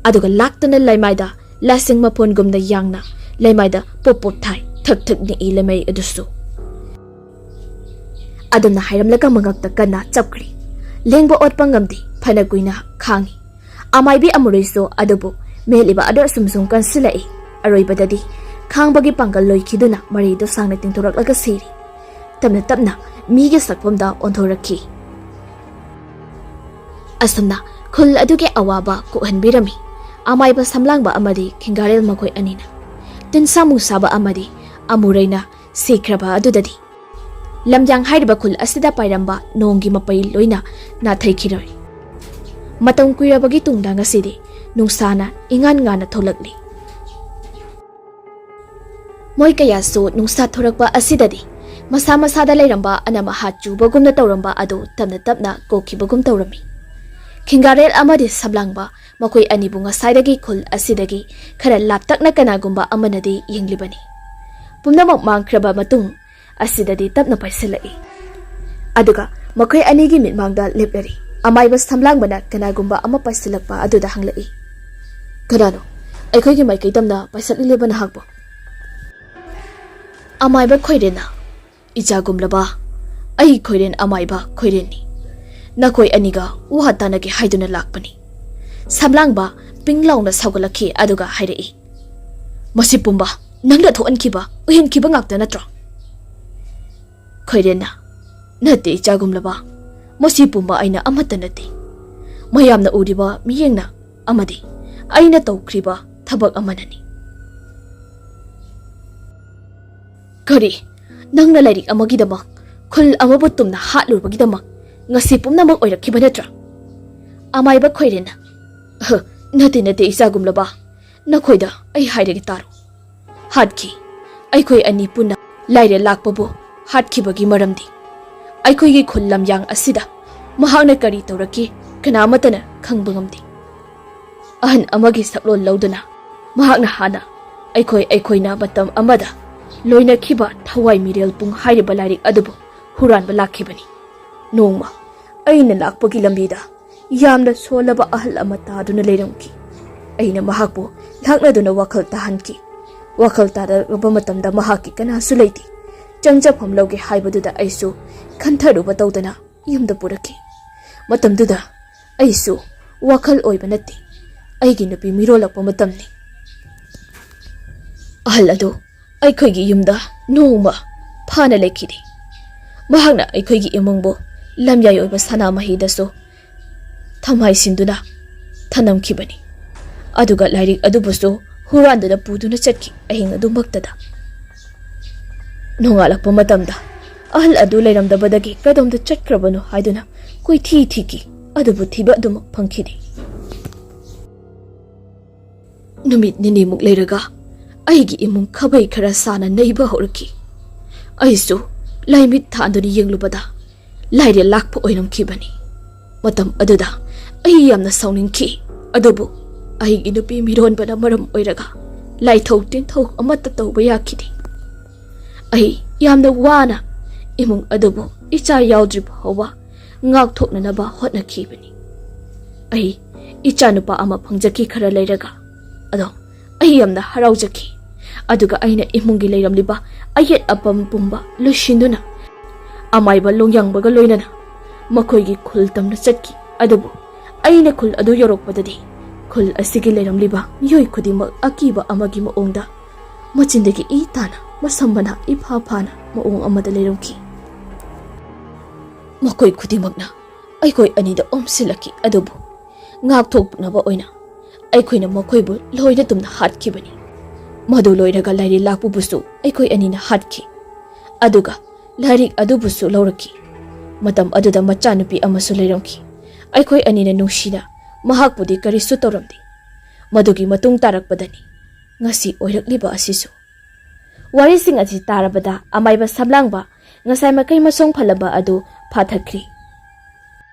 ꯑꯗꯨꯒ ꯂꯥꯛꯇꯅ ꯂꯩꯃꯥꯏꯗ ꯂꯥꯁꯤꯡ ꯃꯐꯣꯟꯒꯨꯝꯅ ꯌꯥꯡꯅ ꯂꯩꯃꯥꯏꯗ ꯄꯣꯞ ꯄꯣꯞ ꯊꯥꯏ꯫ ꯊꯛ ꯊꯛ ꯅꯤꯛꯏ ꯂꯩꯃꯥꯏ ꯑꯗꯨꯁꯨ꯫ ꯑꯗꯨꯝꯅ ꯍꯥꯏꯔꯝꯂꯒ ꯃꯉꯛꯇ ꯀꯟꯅ ꯆꯞꯈ꯭ꯔꯤ꯫ ꯂꯦꯡꯕ ꯑꯣꯠꯄ ꯉꯝꯗꯦ꯫ ꯐꯅ ꯀꯨꯏꯅ ꯈꯥꯡꯉꯤ꯫ ꯑꯃꯥꯏꯕꯤ ꯑꯃꯨꯔꯩꯁꯨ ꯑꯗꯨꯕꯨ ꯃꯦꯠꯂꯤꯕ ꯑꯗꯨ ꯑꯁꯨꯝ ꯁꯨꯝ ꯀꯟꯁꯤꯜꯂꯛꯏ꯫ ꯑꯔꯣꯏꯕꯗꯗꯤ ꯈꯥꯡꯕꯒꯤ ꯄꯥꯡꯒꯜ ꯂꯣꯏꯈꯤꯗꯨꯅ ꯃꯔꯩꯗꯣ ꯁꯥꯡꯅ ꯇꯤꯡꯊꯣꯔꯛꯂꯒ ꯁꯤꯔꯤ꯫ ꯇꯞꯅ ꯇꯞꯅ ꯃꯤꯒꯤ ꯁꯛꯐꯝꯗ ꯑꯣꯟꯊꯣꯔꯛꯈꯤ꯫ ꯑꯁꯨꯝꯅ ꯈꯨꯜ ꯑꯗꯨꯒꯤ ꯑꯋꯥꯕ ꯀꯣꯛꯍꯟꯕꯤꯔꯝꯃꯤ ꯑꯃꯥꯏꯕ ꯁꯝꯂꯥꯡꯕ ꯑꯃꯗꯤ ꯈꯤꯡꯒꯥꯔꯦꯜ ꯃꯈꯣꯏ ꯑꯅꯤꯅ꯫ ꯇꯤꯟꯁꯥ ꯃꯨꯡꯁꯥꯕ ꯑꯃꯗꯤ ꯑꯃꯨꯔꯩꯅ ꯁꯤꯈ꯭ꯔꯕ ꯑꯗꯨꯗꯗꯤ ꯂꯝꯌꯥꯡ ꯍꯥꯏꯔꯤꯕ ꯈꯨꯜ ꯑꯁꯤꯗ ꯄꯥꯏꯔꯝꯕ ꯅꯣꯡꯒꯤ ꯃꯄꯩ ꯂꯣꯏꯅ ꯅꯥꯊꯩꯈꯤꯔꯣꯏ꯫ ꯃꯇꯝ ꯀꯨꯏꯔꯕꯒꯤ ꯇꯨꯡꯗ ꯉꯁꯤꯗꯤ ꯅꯨꯡꯁꯥꯅ ꯏꯉꯥꯟ ꯉꯥꯟꯅ ꯊꯣꯛꯂꯛꯂꯤ꯫ ꯃꯣꯏ ꯀꯌꯥꯁꯨ ꯅꯨꯡꯁꯥ ꯊꯣꯔꯛꯄ ꯑꯁꯤꯗꯗꯤ ꯃꯁꯥ ꯃꯁꯥꯗ ꯂꯩꯔꯝꯕ ꯑꯅꯝ ꯑꯍꯥ ꯆꯨꯕꯒꯨꯝꯅ ꯇꯧꯔꯝꯕ ꯑꯗꯨ ꯇꯞꯅ ꯇꯞꯅ ꯀꯣꯛꯈꯤꯕꯒꯨꯝ ꯇꯧꯔꯝꯃꯤ꯫ ꯈꯤꯡꯒꯥꯔꯦꯜ ꯑꯃꯗꯤ ꯁꯝꯂꯥꯡꯕ ꯃꯈꯣꯏ ꯑꯅꯤꯕꯨ ꯉꯁꯥꯏꯗꯒꯤ ꯈꯨꯜ ꯑꯁꯤꯗꯒꯤ ꯈꯔ ꯂꯥꯞꯇꯛꯅ ꯀꯅꯥꯒꯨꯝꯕ ꯑꯃꯅꯗꯤ ꯌꯦꯡꯂꯤꯕꯅꯤ꯫ ꯄꯨꯝꯅꯃꯛ ꯃꯥꯡꯈ꯭ꯔꯕ ꯃꯇꯨꯡ ꯑꯁꯤꯗꯗꯤ ꯇꯞꯅ ꯄꯥꯏꯁꯤꯜꯂꯛꯏ꯫ ꯑꯗꯨꯒ ꯃꯈꯣꯏ ꯑꯅꯤꯒꯤ ꯃꯤꯠꯃꯥꯡꯗ ꯂꯦꯞꯂꯔꯤ꯫ ꯑꯃꯥꯏꯕ ꯁꯝꯂꯥꯡꯕꯅ ꯀꯅꯥꯒꯨꯝꯕ ꯑꯃ ꯄꯥꯏꯁꯤꯜꯂꯛꯄ ꯑꯗꯨꯗ ꯍꯪꯂꯛꯏ, "ꯀꯅꯥꯅꯣ ꯑꯩꯈꯣꯏꯒꯤ ꯃꯥꯏꯀꯩ ꯇꯝꯅ ꯄꯥꯏꯁꯤꯜꯂꯤꯂꯦꯕ ꯅꯍꯥꯛꯄꯨ?" ꯑꯃꯥꯏꯕ ꯈꯣꯏꯔꯦꯟꯅ, "ꯏꯆꯥꯒꯨꯝꯂꯕ, ꯑꯩ ꯈꯣꯏꯔꯦꯟ ꯑꯃꯥꯏꯕ ꯈꯣꯏꯔꯦꯟꯅꯤ꯫ ꯅꯈꯣꯏ ꯑꯅꯤꯒ ꯋꯥ ꯇꯥꯅꯒꯦ ꯍꯥꯏꯗꯨꯅ ꯂꯥꯛꯄꯅꯤ꯫" ꯁꯝꯂꯥꯡꯕ ꯄꯤꯡ ꯂꯥꯎꯅ ꯁꯧꯒꯠꯂꯛꯈꯤ ꯑꯗꯨꯒ ꯍꯥꯏꯔꯛꯏ, "ꯃꯁꯤ ꯄꯨꯝꯕ ꯅꯪꯅ ꯊꯣꯛꯍꯟꯈꯤꯕ, ꯑꯣꯏꯍꯟꯈꯤꯕ ꯉꯥꯛꯇ ꯅꯠꯇ꯭ꯔꯣ?" ꯈꯣꯏꯔꯦꯟꯅ, "ꯅꯠꯇꯦ ꯏꯆꯥꯒꯨꯝꯂꯕ, ꯃꯁꯤ ꯄꯨꯝꯕ ꯑꯩꯅ ꯑꯃꯠꯇ ꯅꯠꯇꯦ꯫ ꯃꯌꯥꯝꯅ ꯎꯔꯤꯕ ꯃꯤꯠꯌꯦꯡꯅ ꯑꯃꯗꯤ ꯑꯩꯅ ꯇꯧꯈ꯭ꯔꯤꯕ ꯊꯕꯛ ꯑꯃꯅꯅꯤ꯫ "ꯀꯔꯤ? ꯅꯪꯅ ꯂꯥꯏꯔꯤꯛ ꯑꯃꯒꯤꯗꯃꯛ, ꯈꯨꯜ ꯑꯃꯕꯨ ꯇꯨꯝꯅ ꯍꯥꯠꯂꯨꯕꯒꯤꯗꯃꯛ ꯉꯁꯤ ꯄꯨꯝꯅꯃꯛ ꯑꯣꯏꯔꯛꯈꯤꯕ ꯅꯠꯇ꯭ꯔꯥ?" ꯑꯃꯥꯏꯕ ꯈꯣꯏꯔꯦꯟꯅ, "ꯑꯍ, ꯅꯠꯇꯦ, ꯅꯠꯇꯦ, ꯏꯆꯥꯒꯨꯝꯂꯕ꯫ ꯅꯈꯣꯏꯗ ꯑꯩ ꯍꯥꯏꯔꯒꯦ, ꯇꯥꯔꯣ꯫ ꯍꯥꯠꯈꯤ꯫ ꯑꯩꯈꯣꯏ ꯑꯅꯤ ꯄꯨꯟꯅ ꯂꯥꯏꯔꯦ ꯂꯥꯛꯄꯕꯨ ꯍꯥꯠꯈꯤꯕꯒꯤ ꯃꯔꯝꯗꯤ ꯑꯩꯈꯣꯏꯒꯤ ꯈꯨꯜ ꯂꯝꯌꯥꯡ ꯑꯁꯤꯗ ꯃꯍꯥꯛꯅ ꯀꯔꯤ ꯇꯧꯔꯛꯈꯤ, ꯀꯅꯥ ꯑꯃꯠꯇꯅ ꯈꯪꯕ ꯉꯝꯗꯦ꯫ ꯑꯍꯟ ꯑꯃꯒꯤ ꯁꯛꯂꯣꯟ ꯂꯧꯗꯨꯅ ꯃꯍꯥꯛꯅ ꯍꯥꯟꯅ ꯑꯩꯈꯣꯏ ꯑꯩꯈꯣꯏꯅ ꯃꯇꯝ ꯑꯃꯗ ꯂꯣꯏꯅꯈꯤꯕ ꯊꯋꯥꯏ ꯃꯤꯔꯦꯜ ꯄꯨꯡ ꯍꯥꯏꯔꯤꯕ ꯂꯥꯏꯔꯤꯛ ꯑꯗꯨꯕꯨ ꯍꯨꯔꯥꯟꯕ ꯂꯥꯛꯈꯤꯕꯅꯤ꯫ ꯅꯣꯡꯃ ꯑꯩꯅ ꯂꯥꯛꯄꯒꯤ ꯂꯝꯕꯤꯗ ꯌꯥꯝꯅ ꯁꯣꯜꯂꯕ ꯑꯍꯜ ꯑꯃ ꯇꯥꯗꯨꯅ ꯂꯩꯔꯝꯈꯤ꯫ ꯑꯩꯅ ꯃꯍꯥꯛꯄꯨ ꯂꯥꯛꯅꯗꯨꯅ ꯋꯥꯈꯜ ꯇꯥꯍꯟꯈꯤ꯫ ꯋꯥꯈꯜ ꯇꯥꯔꯛꯂꯕ ꯃꯇꯝꯗ ꯃꯍꯥꯛꯀꯤ ꯀꯅꯥꯁꯨ ꯂꯩꯇꯦ꯫ ꯆꯪꯖꯐꯝ ꯂꯧꯒꯦ ꯍꯥꯏꯕꯗꯨꯗ ꯑꯩꯁꯨ ꯈꯟꯊꯔꯨꯕ ꯇꯧꯗꯅ ꯌꯨꯝꯗ ꯄꯨꯔꯛꯈꯤ꯫ ꯃꯇꯝꯗꯨꯗ ꯑꯩꯁꯨ ꯋꯥꯈꯜ ꯑꯣꯏꯕ ꯅꯠꯇꯦ, ꯑꯩꯒꯤ ꯅꯨꯄꯤ ꯃꯤꯔꯣꯜꯂꯛꯄ ꯃꯇꯝꯅꯤ꯫ ꯑꯍꯜ ꯑꯗꯨ ꯑꯩꯈꯣꯏꯒꯤ ꯌꯨꯝꯗ ꯅꯣꯡꯃ ꯐꯥꯅ ꯂꯩꯈꯤꯗꯦ꯫ ꯃꯍꯥꯛꯅ ꯑꯩꯈꯣꯏꯒꯤ ꯏꯃꯨꯡꯕꯨ ꯂꯝꯌꯥꯏ ꯑꯣꯏꯕ ꯁꯅꯥꯃꯍꯤꯗꯁꯨ ꯊꯝꯍꯥꯏꯁꯤꯟꯗꯨꯅ ꯊꯅꯝꯈꯤꯕꯅꯤ꯫ ꯑꯗꯨꯒ ꯂꯥꯏꯔꯤꯛ ꯑꯗꯨꯕꯨꯁꯨ ꯍꯨꯔꯥꯟꯗꯨꯅ ꯄꯨꯗꯨꯅ ꯆꯠꯈꯤ ꯑꯍꯤꯡ ꯑꯗꯨꯃꯛꯇꯗ꯫ ꯅꯣꯡꯉꯥꯜꯂꯛꯄ ꯃꯇꯝꯗ ꯑꯍꯜ ꯑꯗꯨ ꯂꯩꯔꯝꯗꯕꯗꯒꯤ ꯀꯗꯣꯝꯗ ꯆꯠꯈ꯭ꯔꯕꯅꯣ ꯍꯥꯏꯗꯨꯅ ꯀꯣꯏꯊꯤ ꯊꯤꯈꯤ, ꯑꯗꯨꯕꯨ ꯊꯤꯕ ꯑꯗꯨꯃꯛ ꯐꯪꯈꯤꯗꯦ꯫ ꯅꯨꯃꯤꯠ ꯅꯤꯅꯤꯃꯨꯛ ꯂꯩꯔꯒ ꯑꯩꯒꯤ ꯏꯃꯨꯡ ꯈꯥꯕꯩ ꯈꯔ ꯁꯥꯅ ꯅꯩꯕ ꯍꯧꯔꯛꯈꯤ꯫ ꯑꯩꯁꯨ ꯂꯥꯏꯃꯤꯠ ꯊꯥꯟꯗꯨꯅ ꯌꯦꯡꯂꯨꯕꯗ ꯂꯥꯏꯔꯦꯜ ꯂꯥꯛꯄ ꯑꯣꯏꯔꯝꯈꯤꯕꯅꯤ꯫ ꯃꯇꯝ ꯑꯗꯨꯗ ꯑꯩ ꯌꯥꯝꯅ ꯁꯥꯎꯅꯤꯡꯈꯤ, ꯑꯗꯨꯕꯨ ꯑꯩꯒꯤ ꯅꯨꯄꯤ ꯃꯤꯔꯣꯟꯕꯅ ꯃꯔꯝ ꯑꯣꯏꯔꯒ ꯂꯥꯏꯊꯧ ꯇꯤꯟꯊꯧ ꯑꯃꯠꯇ ꯇꯧꯕ ꯌꯥꯈꯤꯗꯦ꯫ ꯑꯩ ꯌꯥꯝꯅ ꯋꯥꯅ ꯏꯃꯨꯡ ꯑꯗꯨꯕꯨ ꯏꯆꯥ ꯌꯥꯎꯗ꯭ꯔꯤ ꯐꯥꯎꯕ ꯉꯥꯛꯊꯣꯛꯅꯅꯕ ꯍꯣꯠꯅꯈꯤꯕꯅꯤ꯫ ꯑꯩ ꯏꯆꯥꯅꯨꯄꯥ ꯑꯃ ꯐꯪꯖꯈꯤ ꯈꯔ ꯂꯩꯔꯒ꯫ ꯑꯗꯣ ꯑꯩ ꯌꯥꯝꯅ ꯍꯔꯥꯎꯖꯈꯤ꯫ ꯑꯗꯨꯒ ꯑꯩꯅ ꯏꯃꯨꯡꯒꯤ ꯂꯩꯔꯝꯂꯤꯕ ꯑꯌꯦꯠ ꯑꯄꯟ ꯄꯨꯝꯕ ꯂꯣꯏꯁꯤꯟꯗꯨꯅ ꯑꯃꯥꯏꯕ ꯂꯣꯡꯌꯥꯡꯕꯒ ꯂꯣꯏꯅꯅ ꯃꯈꯣꯏꯒꯤ ꯈꯨꯜ ꯇꯝꯅ ꯆꯠꯈꯤ꯫ ꯑꯗꯨꯕꯨ ꯑꯩꯅ ꯈꯨꯜ ꯑꯗꯨ ꯌꯧꯔꯛꯄꯗꯗꯤ ꯈꯨꯜ ꯑꯁꯤꯒꯤ ꯂꯩꯔꯝꯂꯤꯕ ꯃꯤꯑꯣꯏ ꯈꯨꯗꯤꯡꯃꯛ ꯑꯀꯤꯕ ꯑꯃꯒꯤ ꯃꯑꯣꯡꯗ ꯃꯆꯤꯟꯗꯒꯤ ꯏ ꯇꯥꯅ, ꯃꯁꯝ ꯃꯅꯥ ꯏꯐꯥ ꯐꯥꯅ ꯃꯑꯣꯡ ꯑꯃꯗ ꯂꯩꯔꯝꯈꯤ꯫ ꯃꯈꯣꯏ ꯈꯨꯗꯤꯡꯃꯛꯅ ꯑꯩꯈꯣꯏ ꯑꯅꯤꯗ ꯑꯣꯝꯁꯤꯜꯂꯛꯈꯤ꯫ ꯑꯗꯨꯕꯨ ꯉꯥꯛꯊꯣꯛꯅꯕ ꯑꯣꯏꯅ ꯑꯩꯈꯣꯏꯅ ꯃꯈꯣꯏꯕꯨ ꯂꯣꯏꯅ ꯇꯨꯝꯅ ꯍꯥꯠꯈꯤꯕꯅꯤ꯫ ꯃꯗꯨ ꯂꯣꯏꯔꯒ ꯂꯥꯏꯔꯤ ꯂꯥꯛꯄꯕꯨꯁꯨ ꯑꯩꯈꯣꯏ ꯑꯅꯤꯅ ꯍꯥꯠꯈꯤ꯫ ꯑꯗꯨꯒ ꯂꯥꯏꯔꯤꯛ ꯑꯗꯨꯕꯨꯁꯨ ꯂꯧꯔꯛꯈꯤ꯫ ꯃꯇꯝ ꯑꯗꯨꯗ ꯃꯆꯥꯅꯨꯄꯤ ꯑꯃꯁꯨ ꯂꯩꯔꯝꯈꯤ꯫ ꯑꯩꯈꯣꯏ ꯑꯅꯤꯅ ꯅꯨꯡꯁꯤꯅ ꯃꯍꯥꯛꯄꯨꯗꯤ ꯀꯔꯤꯁꯨ ꯇꯧꯔꯝꯗꯦ꯫ ꯃꯗꯨꯒꯤ ꯃꯇꯨꯡ ꯇꯥꯔꯛꯄꯗꯅꯤ ꯉꯁꯤ ꯑꯣꯏꯔꯛꯂꯤꯕ ꯑꯁꯤꯁꯨ꯫ ꯋꯥꯔꯤꯁꯤꯡ ꯑꯁꯤ ꯇꯥꯔꯕꯗ ꯑꯃꯥꯏꯕ ꯁꯝꯂꯥꯡꯕ ꯉꯁꯥꯏ ꯃꯈꯩ ꯃꯁꯣꯡ ꯐꯜꯂꯝꯕ ꯑꯗꯨ ꯐꯥꯊꯈ꯭ꯔꯤ꯫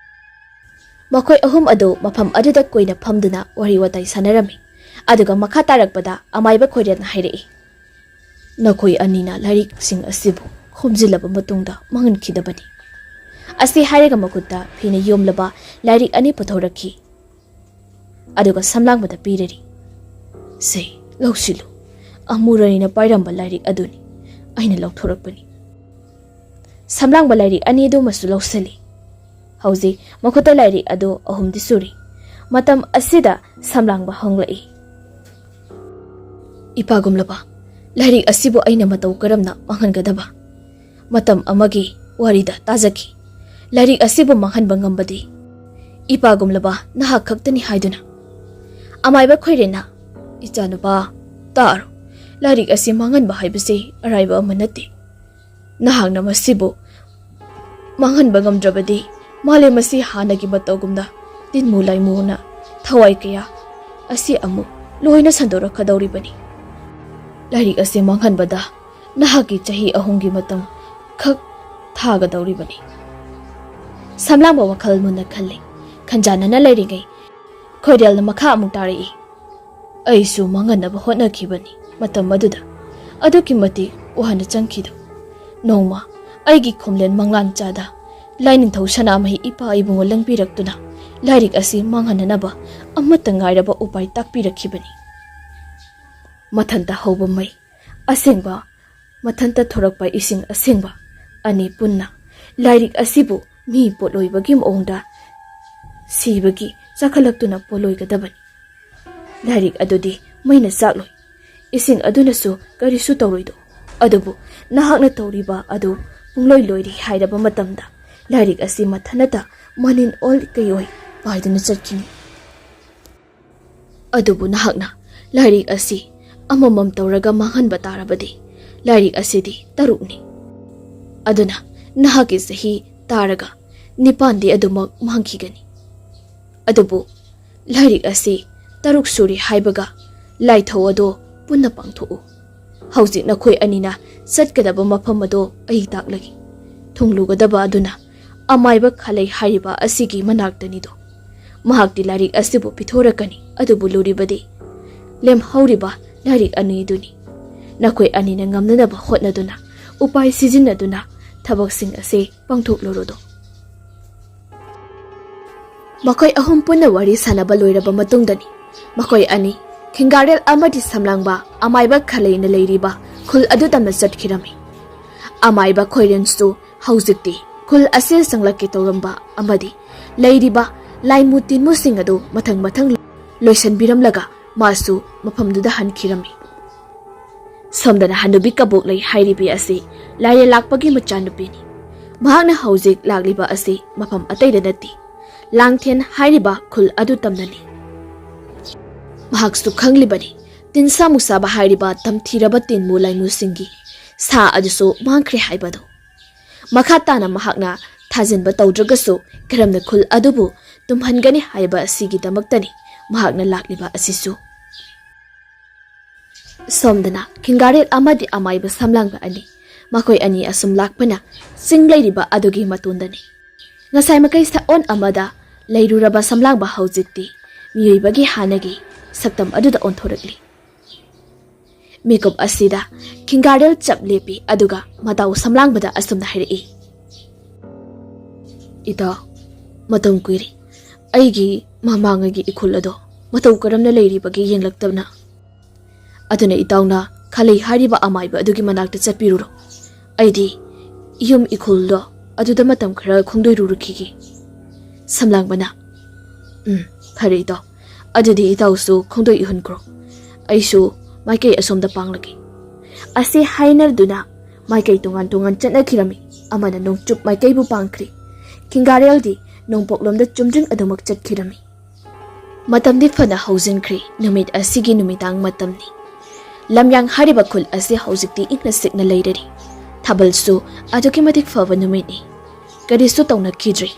ꯃꯈꯣꯏ ꯑꯍꯨꯝ ꯑꯗꯨ ꯃꯐꯝ ꯑꯗꯨꯗ ꯀꯨꯏꯅ ꯐꯝꯗꯨꯅ ꯋꯥꯔꯤ ꯋꯥꯇꯥꯏ ꯁꯥꯟꯅꯔꯝꯃꯤ꯫ ꯑꯗꯨꯒ ꯃꯈꯥ ꯇꯥꯔꯛꯄꯗ ꯑꯃꯥꯏꯕ ꯈꯣꯏꯔꯦꯜꯅ ꯍꯥꯏꯔꯛꯏ, "ꯅꯈꯣꯏ ꯑꯅꯤꯅ ꯂꯥꯏꯔꯤꯛꯁꯤꯡ ꯑꯁꯤꯕꯨ ꯈꯣꯝꯖꯤꯜꯂꯕ ꯃꯇꯨꯡꯗ ꯃꯥꯡꯍꯟꯈꯤꯗꯕꯅꯤ꯫" ꯑꯁꯤ ꯍꯥꯏꯔꯒ ꯃꯈꯨꯠꯇ ꯐꯤꯅ ꯌꯣꯝꯂꯕ ꯂꯥꯏꯔꯤꯛ ꯑꯅꯤ ꯄꯨꯊꯣꯔꯛꯈꯤ꯫ ꯑꯗꯨꯒ ꯁꯝꯂꯥꯡꯕꯗ ꯄꯤꯔꯔꯤ꯫ "ꯁꯦ, ꯂꯧꯁꯤꯜꯂꯨ꯫ ꯑꯃꯨꯔꯅꯤꯅ ꯄꯥꯏꯔꯝꯕ ꯂꯥꯏꯔꯤꯛ ꯑꯗꯨꯅꯤ꯫ ꯑꯩꯅ ꯂꯧꯊꯣꯔꯛꯄꯅꯤ꯫" ꯁꯝꯂꯥꯡꯕ ꯂꯥꯏꯔꯤꯛ ꯑꯅꯤꯗꯨꯃꯁꯨ ꯂꯧꯁꯤꯜꯂꯤ꯫ ꯍꯧꯖꯤꯛ ꯃꯈꯨꯠꯇ ꯂꯥꯏꯔꯤꯛ ꯑꯗꯨ ꯑꯍꯨꯝꯗꯤ ꯁꯨꯔꯤ꯫ ꯃꯇꯝ ꯑꯁꯤꯗ ꯁꯝꯂꯥꯡꯕ ꯍꯪꯂꯛꯏ, "ꯏꯄꯥꯒꯨꯝꯂꯕ, ꯂꯥꯏꯔꯤꯛ ꯑꯁꯤꯕꯨ ꯑꯩꯅ ꯃꯇꯧ ꯀꯔꯝꯅ ꯃꯥꯡꯍꯟꯒꯗꯕ?" ꯃꯇꯝ ꯑꯃꯒꯤ ꯋꯥꯔꯤꯗ ꯇꯥꯖꯈꯤ꯫ ꯂꯥꯏꯔꯤꯛ ꯑꯁꯤꯕꯨ ꯃꯥꯡꯍꯟꯕ ꯉꯝꯕꯗꯤ ꯏꯄꯥꯒꯨꯝꯂꯕ ꯅꯍꯥꯛ ꯈꯛꯇꯅꯤ ꯍꯥꯏꯗꯨꯅ꯫ ꯑꯃꯥꯏꯕ ꯈꯣꯏꯔꯦꯟꯅ, "ꯏꯆꯥꯅꯨꯄꯥ, ꯇꯥꯔꯣ꯫ ꯂꯥꯏꯔꯤꯛ ꯑꯁꯤ ꯃꯥꯡꯍꯟꯕ ꯍꯥꯏꯕꯁꯤ ꯑꯔꯥꯏꯕ ꯑꯃ ꯅꯠꯇꯦ꯫ ꯅꯍꯥꯛꯅ ꯃꯁꯤꯕꯨ ꯃꯥꯡꯍꯟꯕ ꯉꯝꯗ꯭ꯔꯕꯗꯤ ꯃꯥꯂꯦꯝ ꯑꯁꯤ ꯍꯥꯟꯅꯒꯤ ꯃꯇꯧꯒꯨꯝꯅ ꯇꯤꯟꯃꯨ ꯂꯥꯏꯃꯨꯅ ꯊꯋꯥꯏ ꯀꯌꯥ ꯑꯁꯤ ꯑꯃꯨꯛ ꯂꯣꯏꯅ ꯁꯟꯗꯣꯔꯛꯀꯗꯧꯔꯤꯕꯅꯤ꯫ ꯂꯥꯏꯔꯤꯛ ꯑꯁꯤ ꯃꯥꯡꯍꯟꯕꯗ ꯅꯍꯥꯛꯀꯤ ꯆꯍꯤ ꯑꯍꯨꯝꯒꯤ ꯃꯇꯝ ꯈꯛ ꯊꯥꯒꯗꯧꯔꯤꯕꯅꯤ꯫" ꯁꯝꯂꯥꯡꯕ ꯋꯥꯈꯜ ꯃꯨꯟꯅ ꯈꯜꯂꯤ꯫ ꯈꯟꯖꯥꯟꯅꯅ ꯂꯩꯔꯤꯉꯩ ꯈꯣꯏꯔꯦꯜꯅ ꯃꯈꯥ ꯑꯃꯨꯛ ꯇꯥꯔꯛꯏ, "ꯑꯩꯁꯨ ꯃꯥꯡꯍꯟꯅꯕ ꯍꯣꯠꯅꯈꯤꯕꯅꯤ ꯃꯇꯝ ꯑꯗꯨꯗ꯫ ꯑꯗꯨꯛꯀꯤ ꯃꯇꯤꯛ ꯋꯥꯅ ꯆꯪꯈꯤꯗꯣ꯫ ꯅꯣꯡꯃ ꯑꯩꯒꯤ ꯈꯣꯝꯂꯦꯟ ꯃꯪꯂꯥꯟ ꯆꯥꯗ ꯂꯥꯏꯅꯤꯡꯊꯧ ꯁꯅꯥꯃꯍꯤ ꯏꯄꯥ ꯏꯕꯨꯡꯉꯣ ꯂꯪꯕꯤꯔꯛꯇꯨꯅ ꯂꯥꯏꯔꯤꯛ ꯑꯁꯤ ꯃꯥꯡꯍꯟꯅꯅꯕ ꯑꯃꯠꯇ ꯉꯥꯏꯔꯕ ꯎꯄꯥꯏ ꯇꯥꯛꯄꯤꯔꯛꯈꯤꯕꯅꯤ꯫ ꯃꯊꯟꯇ ꯍꯧꯕ ꯃꯩ ꯑꯁꯦꯡꯕ, ꯃꯊꯟꯇ ꯊꯣꯔꯛꯄ ꯏꯁꯤꯡ ꯑꯁꯦꯡꯕ ꯑꯅꯤ ꯄꯨꯟꯅ ꯂꯥꯏꯔꯤꯛ ꯑꯁꯤꯕꯨ ꯃꯤ ꯄꯣꯠꯂꯣꯏꯕꯒꯤ ꯃꯑꯣꯡꯗ ꯁꯤꯕꯒꯤ ꯆꯥꯈꯠꯂꯛꯇꯨꯅ ꯄꯣꯠꯂꯣꯏꯒꯗꯕꯅꯤ꯫ ꯂꯥꯏꯔꯤꯛ ꯑꯗꯨꯗꯤ ꯃꯩꯅ ꯆꯥꯛꯂꯣꯏ, ꯏꯁꯤꯡ ꯑꯗꯨꯅꯁꯨ ꯀꯔꯤꯁꯨ ꯇꯧꯔꯣꯏꯗꯣ꯫ ꯑꯗꯨꯕꯨ ꯅꯍꯥꯛꯅ ꯇꯧꯔꯤꯕ ꯑꯗꯨ ꯄꯨꯡꯂꯣꯏ ꯂꯣꯏꯔꯦ ꯍꯥꯏꯔꯕ ꯃꯇꯝꯗ ꯂꯥꯏꯔꯤꯛ ꯑꯁꯤ ꯃꯊꯟꯇ ꯃꯅꯤꯟ ꯑꯣꯜ ꯀꯩ ꯑꯣꯏ ꯄꯥꯏꯗꯨꯅ ꯆꯠꯈꯤꯅꯤ꯫ ꯑꯗꯨꯕꯨ ꯅꯍꯥꯛꯅ ꯂꯥꯏꯔꯤꯛ ꯑꯁꯤ ꯑꯃꯃꯝ ꯇꯧꯔꯒ ꯃꯥꯡꯍꯟꯕ ꯇꯥꯔꯕꯗꯤ ꯂꯥꯏꯔꯤꯛ ꯑꯁꯤꯗꯤ ꯇꯔꯨꯛꯅꯤ꯫ ꯑꯗꯨꯅ ꯅꯍꯥꯛꯀꯤ ꯆꯍꯤ ꯇꯥꯔꯒ ꯅꯤꯄꯥꯟꯗꯤ ꯑꯗꯨꯃꯛ ꯃꯥꯡꯈꯤꯒꯅꯤ꯫ ꯑꯗꯨꯕꯨ ꯂꯥꯏꯔꯤꯛ ꯑꯁꯤ ꯇꯔꯨꯛ ꯁꯨꯔꯦ ꯍꯥꯏꯕꯒ ꯂꯥꯏꯊꯧ ꯑꯗꯣ ꯄꯨꯟꯅ ꯄꯥꯡꯊꯣꯛꯎ꯫ ꯍꯧꯖꯤꯛ ꯅꯈꯣꯏ ꯑꯅꯤꯅ ꯆꯠꯀꯗꯕ ꯃꯐꯝ ꯑꯗꯣ ꯑꯩ ꯇꯥꯛꯂꯒꯦ꯫ ꯊꯨꯡꯂꯨꯒꯗꯕ ꯑꯗꯨꯅ ꯑꯃꯥꯏꯕ ꯈꯥꯂꯩ ꯍꯥꯏꯔꯤꯕ ꯑꯁꯤꯒꯤ ꯃꯅꯥꯛꯇꯅꯤꯗꯣ꯫ ꯃꯍꯥꯛꯇꯤ ꯂꯥꯏꯔꯤꯛ ꯑꯁꯤꯕꯨ ꯄꯤꯊꯣꯔꯛꯀꯅꯤ, ꯑꯗꯨꯕꯨ ꯂꯨꯔꯤꯕꯗꯤ ꯂꯦꯝꯍꯧꯔꯤꯕ ꯂꯥꯏꯔꯤꯛ ꯑꯅꯤꯗꯨꯅꯤ꯫ ꯅꯈꯣꯏ ꯑꯅꯤꯅ ꯉꯝꯅꯅꯕ ꯍꯣꯠꯅꯗꯨꯅ, ꯎꯄꯥꯏ ꯁꯤꯖꯤꯟꯅꯗꯨꯅ ꯊꯕꯛꯁꯤꯡ ꯑꯁꯤ ꯄꯥꯡꯊꯣꯛꯂꯨꯔꯣꯗꯣ꯫ ꯃꯈꯣꯏ ꯑꯍꯨꯝ ꯄꯨꯟꯅ ꯋꯥꯔꯤ ꯁꯥꯟꯅꯕ ꯂꯣꯏꯔꯕ ꯃꯇꯨꯡꯗꯅꯤ ꯃꯈꯣꯏ ꯑꯅꯤ ꯈꯤꯡꯒꯥꯔꯦꯜ ꯑꯃꯗꯤ ꯁꯝꯂꯥꯡꯕ ꯑꯃꯥꯏꯕ ꯈꯥꯂꯩꯅ ꯂꯩꯔꯤꯕ ꯈꯨꯜ ꯑꯗꯨ ꯇꯝꯅ ꯆꯠꯈꯤꯔꯝꯃꯤ꯫ ꯑꯃꯥꯏꯕ ꯈꯣꯏꯔꯦꯟꯁꯨ ꯍꯧꯖꯤꯛꯇꯤ ꯈꯨꯜ ꯑꯁꯤ ꯆꯪꯂꯛꯀꯦ ꯇꯧꯔꯝꯕ ꯑꯃꯗꯤ ꯂꯩꯔꯤꯕ ꯂꯥꯏꯃꯨ ꯇꯤꯟꯃꯨꯁꯤꯡ ꯑꯗꯨ ꯃꯊꯪ ꯃꯊꯪ ꯂꯣꯏꯁꯤꯟꯕꯤꯔꯝꯂꯒ ꯃꯥꯁꯨ ꯃꯐꯝꯗꯨꯗ ꯍꯟꯈꯤꯔꯝꯃꯤ꯫ ꯁꯣꯝꯗꯅ ꯍꯅꯨꯕꯤ ꯀꯕꯣꯛꯂꯩ ꯍꯥꯏꯔꯤꯕꯤ ꯑꯁꯤ ꯂꯥꯏꯔꯦꯜ ꯂꯥꯛꯄꯒꯤ ꯃꯆꯥꯅꯨꯄꯤꯅꯤ꯫ ꯃꯍꯥꯛꯅ ꯍꯧꯖꯤꯛ ꯂꯥꯛꯂꯤꯕ ꯑꯁꯤ ꯃꯐꯝ ꯑꯇꯩꯗ ꯅꯠꯇꯦ, ꯂꯥꯡꯊꯦꯟ ꯍꯥꯏꯔꯤꯕ ꯈꯨꯜ ꯑꯗꯨ ꯇꯝꯅꯅꯤ꯫ ꯃꯍꯥꯛꯁꯨ ꯈꯪꯂꯤꯕꯅꯤ ꯇꯤꯟꯁꯥ ꯃꯨꯁꯥꯕ ꯍꯥꯏꯔꯤꯕ ꯇꯝꯊꯤꯔꯕ ꯇꯤꯟꯃꯨ ꯂꯥꯏꯃꯨꯁꯤꯡꯒꯤ ꯁꯥ ꯑꯗꯨꯁꯨ ꯃꯥꯡꯈ꯭ꯔꯦ ꯍꯥꯏꯕꯗꯨ꯫ ꯃꯈꯥ ꯇꯥꯅ ꯃꯍꯥꯛꯅ ꯊꯥꯖꯤꯟꯕ ꯇꯧꯗ꯭ꯔꯒꯁꯨ ꯀꯔꯝꯅ ꯈꯨꯜ ꯑꯗꯨꯕꯨ ꯇꯨꯝꯍꯟꯒꯅꯤ ꯍꯥꯏꯕ ꯑꯁꯤꯒꯤꯗꯃꯛꯇꯅꯤ ꯃꯍꯥꯛꯅ ꯂꯥꯛꯂꯤꯕ ꯑꯁꯤꯁꯨ꯫ ꯁꯣꯝꯗꯅ ꯈꯤꯡꯒꯥꯔꯦꯜ ꯑꯃꯗꯤ ꯑꯃꯥꯏꯕ ꯁꯝꯂꯥꯡꯕ ꯑꯅꯤ, ꯃꯈꯣꯏ ꯑꯅꯤ ꯑꯁꯨꯝ ꯂꯥꯛꯄꯅ ꯆꯤꯡ ꯂꯩꯔꯤꯕ ꯑꯗꯨꯒꯤ ꯃꯇꯣꯟꯗꯅꯤ꯫ ꯉꯁꯥꯏ ꯃꯈꯩ ꯁꯛꯑꯣꯟ ꯑꯃꯗ ꯂꯩꯔꯨꯔꯕ ꯁꯝꯂꯥꯡꯕ ꯍꯧꯖꯤꯛꯇꯤ ꯃꯤꯑꯣꯏꯕꯒꯤ ꯍꯥꯟꯅꯒꯤ ꯁꯛꯇꯝ ꯑꯗꯨꯗ ꯑꯣꯟꯊꯣꯔꯛꯂꯤ꯫ ꯃꯤꯀꯨꯞ ꯑꯁꯤꯗ ꯈꯤꯡꯒꯥꯔꯦꯜ ꯆꯞ ꯂꯦꯞꯄꯤ, ꯑꯗꯨꯒ ꯃꯇꯥꯎ ꯁꯝꯂꯥꯡꯕꯗ ꯑꯁꯨꯝꯅ ꯍꯥꯏꯔꯛꯏ, "ꯏꯇꯥꯎ, ꯃꯇꯝ ꯀꯨꯏꯔꯦ ꯑꯩꯒꯤ ꯃꯃꯥꯡꯉꯩꯒꯤ ꯏꯈꯨꯜ ꯑꯗꯣ ꯃꯇꯧ ꯀꯔꯝꯅ ꯂꯩꯔꯤꯕꯒꯦ ꯌꯦꯡꯂꯛꯇꯕꯅ꯫ ꯑꯗꯨꯅ ꯏꯇꯥꯎꯅ ꯈꯥꯂꯩ ꯍꯥꯏꯔꯤꯕ ꯑꯃꯥꯏꯕ ꯑꯗꯨꯒꯤ ꯃꯅꯥꯛꯇ ꯆꯠꯄꯤꯔꯨꯔꯣ꯫ ꯑꯩꯗꯤ ꯌꯨꯝ ꯏꯈꯨꯜꯗꯣ ꯑꯗꯨꯗ ꯃꯇꯝ ꯈꯔ ꯈꯣꯡꯗꯣꯏꯔꯨꯔꯨꯈꯤꯒꯦ꯫" ꯁꯝꯂꯥꯡꯕꯅ, "ꯎꯝ, ꯐꯔꯦ ꯏꯇꯥꯎ, ꯑꯗꯨꯗꯤ ꯏꯇꯥꯎꯁꯨ ꯈꯣꯡꯗꯣꯏ ꯏꯍꯨꯟꯈ꯭ꯔꯣ, ꯑꯩꯁꯨ ꯃꯥꯏꯀꯩ ꯑꯁꯣꯝꯗ ꯄꯥꯡꯂꯒꯦ꯫" ꯑꯁꯤ ꯍꯥꯏꯅꯗꯨꯅ ꯃꯥꯏꯀꯩ ꯇꯣꯉꯥꯟ ꯇꯣꯉꯥꯟ ꯆꯠꯅꯈꯤꯔꯝꯃꯤ꯫ ꯑꯃꯅ ꯅꯣꯡꯆꯨꯞ ꯃꯥꯏꯀꯩꯕꯨ ꯄꯥꯡꯈ꯭ꯔꯤ, ꯈꯤꯡꯒꯥꯔꯦꯜꯗꯤ ꯅꯣꯡꯄꯣꯛꯂꯣꯝꯗ ꯆꯨꯝꯗ꯭ꯔꯤꯡ ꯑꯗꯨꯃꯛ ꯆꯠꯈꯤꯔꯝꯃꯤ꯫ ꯃꯇꯝꯗꯤ ꯐꯅ ꯍꯧꯖꯤꯟꯈ꯭ꯔꯦ꯫ ꯅꯨꯃꯤꯠ ꯑꯁꯤꯒꯤ ꯅꯨꯃꯤꯗꯥꯡ ꯃꯇꯝꯅꯤ꯫ ꯂꯝꯌꯥꯡ ꯍꯥꯏꯔꯤꯕ ꯈꯨꯜ ꯑꯁꯤ ꯍꯧꯖꯤꯛꯇꯤ ꯏꯪꯅ ꯆꯤꯛꯅ ꯂꯩꯔꯔꯤ꯫ ꯊꯥꯕꯜꯁꯨ ꯑꯗꯨꯛꯀꯤ ꯃꯇꯤꯛ ꯐꯕ ꯅꯨꯃꯤꯠꯅꯤ꯫ ꯀꯔꯤꯁꯨ ꯇꯧꯅꯈꯤꯗ꯭ꯔꯦ꯫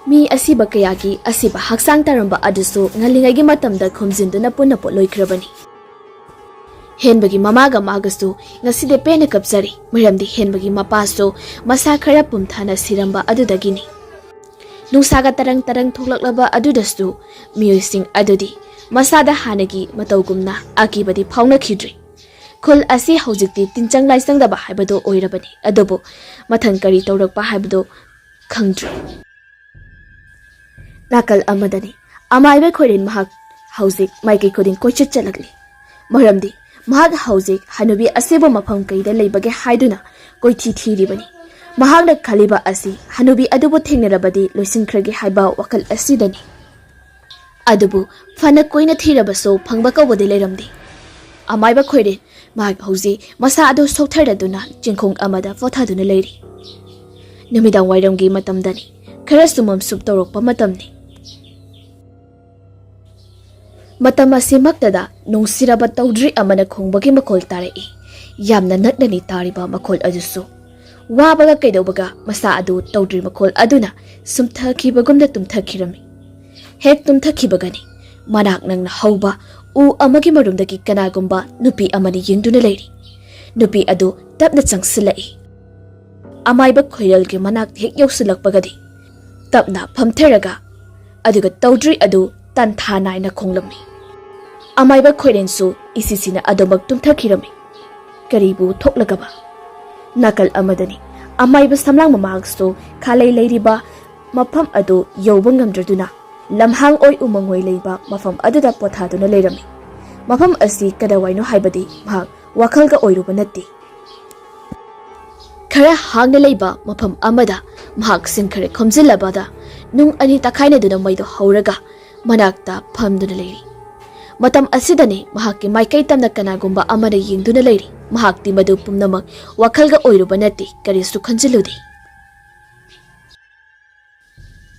ꯃꯤ ꯑꯁꯤꯕ ꯀꯌꯥꯒꯤ ꯑꯁꯤꯕ ꯍꯛꯆꯥꯡ ꯇꯥꯔꯝꯕ ꯑꯗꯨꯁꯨ ꯉꯜꯂꯤꯉꯩꯒꯤ ꯃꯇꯝꯗ ꯈꯣꯝꯖꯤꯟꯗꯨꯅ ꯄꯨꯟꯅ ꯄꯣꯠꯂꯣꯏꯈ꯭ꯔꯕꯅꯤ꯫ ꯍꯦꯟꯕꯒꯤ ꯃꯃꯥꯒ ꯃꯥꯒꯁꯨ ꯉꯁꯤꯗꯤ ꯄꯦꯟꯅ ꯀꯞꯆꯔꯤ꯫ ꯃꯔꯝꯗꯤ ꯍꯦꯟꯕꯒꯤ ꯃꯄꯥꯁꯨ ꯃꯁꯥ ꯈꯔ ꯄꯨꯝꯊꯅ ꯁꯤꯔꯝꯕ ꯑꯗꯨꯗꯒꯤꯅꯤ꯫ ꯅꯨꯡꯁꯥꯒ ꯇꯔꯪ ꯇꯔꯪ ꯊꯣꯛꯂꯛꯂꯕ ꯑꯗꯨꯗꯁꯨ ꯃꯤꯑꯣꯏꯁꯤꯡ ꯑꯗꯨꯗꯤ ꯃꯁꯥꯗ ꯍꯥꯟꯅꯒꯤ ꯃꯇꯧꯒꯨꯝꯅ ꯑꯀꯤꯕꯗꯤ ꯐꯥꯎꯅꯈꯤꯗ꯭ꯔꯤ꯫ ꯈꯨꯜ ꯑꯁꯤ ꯍꯧꯖꯤꯛꯇꯤ ꯇꯤꯟꯆꯪ ꯂꯥꯏꯆꯪꯗꯕ ꯍꯥꯏꯕꯗꯨ ꯑꯣꯏꯔꯕꯅꯤ꯫ ꯑꯗꯨꯕꯨ ꯃꯊꯪ ꯀꯔꯤ ꯇꯧꯔꯛꯄ ꯍꯥꯏꯕꯗꯨ ꯈꯪꯗ꯭ꯔꯤ꯫ ꯅꯥꯀꯜ ꯑꯃꯗꯅꯤ, ꯑꯃꯥꯏꯕ ꯈꯣꯏꯔꯦꯟ ꯃꯍꯥꯛ ꯍꯧꯖꯤꯛ ꯃꯥꯏꯀꯩ ꯈꯨꯗꯤꯡ ꯀꯣꯏꯆꯠ ꯆꯠꯂꯛꯂꯤ꯫ ꯃꯔꯝꯗꯤ ꯃꯍꯥꯛ ꯍꯧꯖꯤꯛ ꯍꯅꯨꯕꯤ ꯑꯁꯤꯕꯨ ꯃꯐꯝ ꯀꯩꯗ ꯂꯩꯕꯒꯦ ꯍꯥꯏꯗꯨꯅ ꯀꯣꯏꯊꯤ ꯊꯤꯔꯤꯕꯅꯤ꯫ ꯃꯍꯥꯛꯅ ꯈꯜꯂꯤꯕ ꯑꯁꯤ ꯍꯅꯨꯕꯤ ꯑꯗꯨꯕꯨ ꯊꯦꯡꯅꯔꯕꯗꯤ ꯂꯣꯏꯁꯤꯟꯈ꯭ꯔꯒꯦ ꯍꯥꯏꯕ ꯋꯥꯈꯜ ꯑꯁꯤꯗꯅꯤ꯫ ꯑꯗꯨꯕꯨ ꯐꯅ ꯀꯨꯏꯅ ꯊꯤꯔꯕꯁꯨ ꯐꯪꯕ ꯀꯧꯕꯗꯤ ꯂꯩꯔꯝꯗꯦ꯫ ꯑꯃꯥꯏꯕ ꯈꯣꯏꯔꯦꯟ ꯃꯍꯥꯛ ꯍꯧꯖꯤꯛ ꯃꯁꯥ ꯑꯗꯨ ꯁꯣꯛꯊꯔꯗꯨꯅ ꯆꯤꯡꯈꯣꯡ ꯑꯃꯗ ꯄꯣꯊꯥꯗꯨꯅ ꯂꯩꯔꯤ꯫ ꯅꯨꯃꯤꯗꯥꯡ ꯋꯥꯏꯔꯝꯒꯤ ꯃꯇꯝꯗꯅꯤ꯫ ꯈꯔꯁꯨ ꯃꯝꯁꯨꯞ ꯇꯧꯔꯛꯄ ꯃꯇꯝꯅꯤ꯫ ꯃꯇꯝ ꯑꯁꯤꯃꯛꯇꯗ ꯅꯨꯡꯁꯤꯔꯕ ꯇꯧꯗ꯭ꯔꯤ ꯑꯃꯅ ꯈꯣꯡꯕꯒꯤ ꯃꯈꯣꯜ ꯇꯥꯔꯛꯏ꯫ ꯌꯥꯝꯅ ꯅꯛꯅꯅꯤ ꯇꯥꯔꯤꯕ ꯃꯈꯣꯜ ꯑꯗꯨꯁꯨ꯫ ꯋꯥꯕꯒ ꯀꯩꯗꯧꯕꯒ ꯃꯁꯥ ꯑꯗꯨ ꯇꯧꯗ꯭ꯔꯤ ꯃꯈꯣꯜ ꯑꯗꯨꯅ ꯁꯨꯝꯊꯈꯤꯕꯒꯨꯝꯅ ꯇꯨꯝꯊꯈꯤꯔꯝꯃꯤ꯫ ꯍꯦꯛ ꯇꯨꯝꯊꯈꯤꯕꯒꯅꯤ ꯃꯅꯥꯛ ꯅꯪꯅ ꯍꯧꯕ ꯎ ꯑꯃꯒꯤ ꯃꯔꯨꯝꯗꯒꯤ ꯀꯅꯥꯒꯨꯝꯕ ꯅꯨꯄꯤ ꯑꯃꯅ ꯌꯦꯡꯗꯨꯅ ꯂꯩꯔꯤ꯫ ꯅꯨꯄꯤ ꯑꯗꯨ ꯇꯞꯅ ꯆꯪꯁꯤꯜꯂꯛꯏ꯫ ꯑꯃꯥꯏꯕ ꯈꯣꯏꯔꯦꯜꯒꯤ ꯃꯅꯥꯛ ꯍꯦꯛ ꯌꯧꯁꯤꯜꯂꯛꯄꯒꯗꯤ ꯇꯞꯅ ꯐꯝꯊꯔꯒ ꯑꯗꯨꯒ ꯇꯧꯗ꯭ꯔꯤ ꯑꯗꯨ ꯇꯟꯊꯥ ꯅꯥꯏꯅ ꯈꯣꯡꯂꯝꯃꯤ꯫ ꯑꯃꯥꯏꯕ ꯈꯣꯏꯔꯦꯟꯁꯨ ꯏꯁꯤꯁꯤꯅ ꯑꯗꯨꯃꯛ ꯇꯨꯝꯊꯈꯤꯔꯝꯃꯤ꯫ ꯀꯔꯤꯕꯨ ꯊꯣꯛꯂꯒꯕ? ꯅꯥꯀꯜ ꯑꯃꯗꯅꯤ ꯑꯃꯥꯏꯕ ꯁꯝꯂꯥꯡ ꯃꯃꯥꯡꯁꯨ ꯈꯥꯂꯩ ꯂꯩꯔꯤꯕ ꯃꯐꯝ ꯑꯗꯨ ꯌꯧꯕ ꯉꯝꯗ꯭ꯔꯗꯨꯅ ꯂꯝꯍꯥꯡ ꯑꯣꯏ ꯎꯃꯪ ꯑꯣꯏ ꯂꯩꯕ ꯃꯐꯝ ꯑꯗꯨꯗ ꯄꯣꯊꯥꯗꯨꯅ ꯂꯩꯔꯝꯃꯤ꯫ ꯃꯐꯝ ꯑꯁꯤ ꯀꯗꯥꯏꯋꯥꯏꯅꯣ ꯍꯥꯏꯕꯗꯤ ꯃꯍꯥꯛ ꯋꯥꯈꯜꯒ ꯑꯣꯏꯔꯨꯕ ꯅꯠꯇꯦ꯫ ꯈꯔ ꯍꯥꯡꯅ ꯂꯩꯕ ꯃꯐꯝ ꯑꯃꯗ ꯃꯍꯥꯛ ꯁꯤꯡ ꯈꯔ ꯈꯣꯝꯖꯤꯜꯂꯕꯗ ꯅꯨꯡ ꯑꯅꯤ ꯇꯛꯈꯥꯏꯅꯗꯨꯅ ꯃꯩꯗꯨ ꯍꯧꯔꯒ ꯃꯅꯥꯛꯇ ꯐꯝꯗꯨꯅ ꯂꯩꯔꯤ꯫ ꯃꯇꯝ ꯑꯁꯤꯗꯅꯤ ꯃꯍꯥꯛꯀꯤ ꯃꯥꯏꯀꯩ ꯇꯝꯅ ꯀꯅꯥꯒꯨꯝꯕ ꯑꯃꯅ ꯌꯦꯡꯗꯨꯅ ꯂꯩꯔꯤ꯫ ꯃꯍꯥꯛꯇꯤ ꯃꯗꯨ ꯄꯨꯝꯅꯃꯛ ꯋꯥꯈꯜꯒ ꯑꯣꯏꯔꯨꯕ ꯅꯠꯇꯦ, ꯀꯔꯤꯁꯨ ꯈꯟꯖꯤꯜꯂꯨꯗꯦ꯫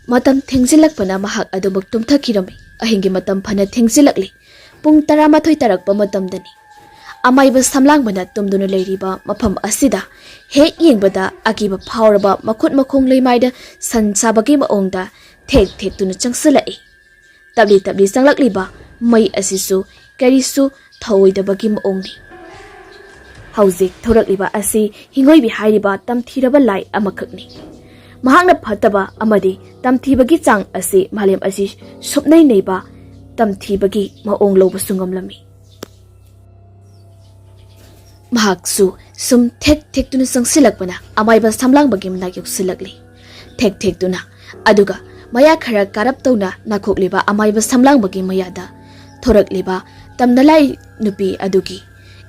ꯃꯇꯝ ꯊꯦꯡꯖꯤꯜꯂꯛꯄꯅ ꯃꯍꯥꯛ ꯑꯗꯨꯃꯛ ꯇꯨꯝꯊꯈꯤꯔꯝꯃꯤ꯫ ꯑꯍꯤꯡꯒꯤ ꯃꯇꯝ ꯐꯅ ꯊꯦꯡꯖꯤꯜꯂꯛꯂꯤ꯫ ꯄꯨꯡ ꯇꯔꯥꯃꯥꯊꯣꯏ ꯇꯥꯔꯛꯄ ꯃꯇꯝꯗꯅꯤ꯫ ꯑꯃꯥꯏꯕ ꯁꯝꯂꯥꯡꯕꯅ ꯇꯨꯝꯗꯨꯅ ꯂꯩꯔꯤꯕ ꯃꯐꯝ ꯑꯁꯤꯗ ꯍꯦꯛ ꯌꯦꯡꯕꯗ ꯑꯀꯤꯕ ꯐꯥꯎꯔꯕ ꯃꯈꯨꯠ ꯃꯈꯣꯡ ꯂꯩꯃꯥꯏꯗ ꯁꯟ ꯁꯥꯕꯒꯤ ꯃꯑꯣꯡꯗ ꯊꯦꯛ ꯊꯦꯛꯇꯨꯅ ꯆꯪꯁꯤꯜꯂꯛꯏ꯫ ꯇꯞꯂꯤ ꯇꯞꯂꯤ ꯆꯪꯂꯛꯂꯤꯕ ꯃꯩ ꯑꯁꯤꯁꯨ ꯀꯔꯤꯁꯨ ꯊꯧꯑꯣꯏꯗꯕꯒꯤ ꯃꯑꯣꯡꯅꯤ꯫ ꯍꯧꯖꯤꯛ ꯊꯣꯔꯛꯂꯤꯕ ꯑꯁꯤ ꯍꯤꯡꯒꯣꯏꯕꯤ ꯍꯥꯏꯔꯤꯕ ꯇꯝꯊꯤꯔꯕ ꯂꯥꯏ ꯑꯃꯈꯛꯅꯤ꯫ ꯃꯍꯥꯛꯅ ꯐꯠꯇꯕ ꯑꯃꯗꯤ ꯇꯝꯊꯤꯕꯒꯤ ꯆꯥꯡ ꯑꯁꯤ ꯃꯥꯂꯦꯝ ꯑꯁꯤ ꯁꯨꯞꯅꯩ ꯅꯩꯕ ꯇꯝꯊꯤꯕꯒꯤ ꯃꯑꯣꯡ ꯂꯧꯕꯁꯨ ꯉꯝꯂꯝꯃꯤ꯫ ꯃꯍꯥꯛꯁꯨ ꯁꯨꯝ ꯊꯦꯛ ꯊꯦꯛꯇꯨꯅ ꯆꯪꯁꯤꯜꯂꯛꯄꯅ ꯑꯃꯥꯏꯕ ꯁꯝꯂꯥꯡꯕꯒꯤ ꯃꯅꯥꯛ ꯌꯧꯁꯤꯜꯂꯛꯂꯤ꯫ ꯊꯦꯛ ꯊꯦꯛꯇꯨꯅ, ꯑꯗꯨꯒ ꯃꯌꯥ ꯈꯔ ꯀꯥꯔꯞ ꯇꯧꯅ ꯅꯥꯈꯣꯛꯂꯤꯕ ꯑꯃꯥꯏꯕ ꯁꯝꯂꯥꯡꯕꯒꯤ ꯃꯌꯥꯗ ꯊꯣꯔꯛꯂꯤꯕ ꯇꯝꯅꯂꯥꯏ ꯅꯨꯄꯤ ꯑꯗꯨꯒꯤ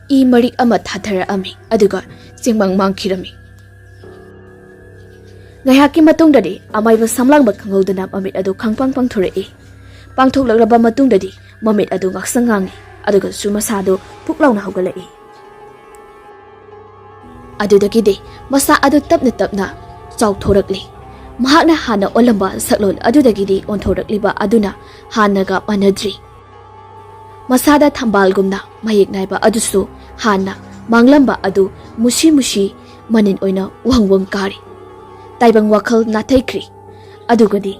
ꯏ ꯃꯔꯤꯛ ꯑꯃ ꯊꯥꯊꯔꯛꯑꯝꯃꯤ, ꯑꯗꯨꯒ ꯆꯤꯡꯃꯪ ꯃꯥꯡꯈꯤꯔꯝꯃꯤ꯫ ꯉꯥꯏꯍꯥꯛꯀꯤ ꯃꯇꯨꯡꯗꯗꯤ ꯑꯃꯥꯏꯕ ꯁꯝꯂꯥꯡꯕ ꯈꯪꯍꯧꯗꯅ ꯃꯃꯤꯠ ꯑꯗꯨ ꯈꯪꯄꯥꯡ ꯄꯥꯡꯊꯣꯔꯛꯏ꯫ ꯄꯥꯡꯊꯣꯛꯂꯛꯂꯕ ꯃꯇꯨꯡꯗꯗꯤ ꯃꯃꯤꯠ ꯑꯗꯨ ꯉꯥꯛꯁꯪ ꯉꯥꯡꯏ, ꯑꯗꯨꯒꯁꯨ ꯃꯁꯥꯗꯨ ꯄꯨꯛ ꯂꯥꯎꯅ ꯍꯧꯒꯠꯂꯛꯏ꯫ ꯑꯗꯨꯗꯒꯤꯗꯤ ꯃꯁꯥ ꯑꯗꯨ ꯇꯞꯅ ꯇꯞꯅ ꯆꯥꯎꯊꯣꯔꯛꯂꯤ꯫ ꯃꯍꯥꯛꯅ ꯍꯥꯟꯅ ꯑꯣꯜꯂꯝꯕ ꯁꯛꯂꯣꯟ ꯑꯗꯨꯗꯒꯤꯗꯤ ꯑꯣꯟꯊꯣꯔꯛꯂꯤꯕ ꯑꯗꯨꯅ ꯍꯥꯟꯅꯒ ꯃꯥꯟꯅꯗ꯭ꯔꯤ꯫ ꯃꯁꯥꯗ ꯊꯝꯕꯥꯜꯒꯨꯝꯅ ꯃꯌꯦꯛ ꯅꯥꯏꯕ ꯑꯗꯨꯁꯨ ꯍꯥꯟꯅ ꯃꯥꯡꯂꯝꯕ ꯑꯗꯨ ꯃꯨꯁꯤ ꯃꯨꯁꯤ ꯃꯅꯤꯟ ꯑꯣꯏꯅ ꯋꯪ ꯋꯪ ꯀꯥꯔꯤ꯫ ꯇꯥꯏꯕꯪ ꯋꯥꯈꯜ ꯅꯥꯊꯩꯈ꯭ꯔꯤ꯫ ꯑꯗꯨꯒꯗꯤ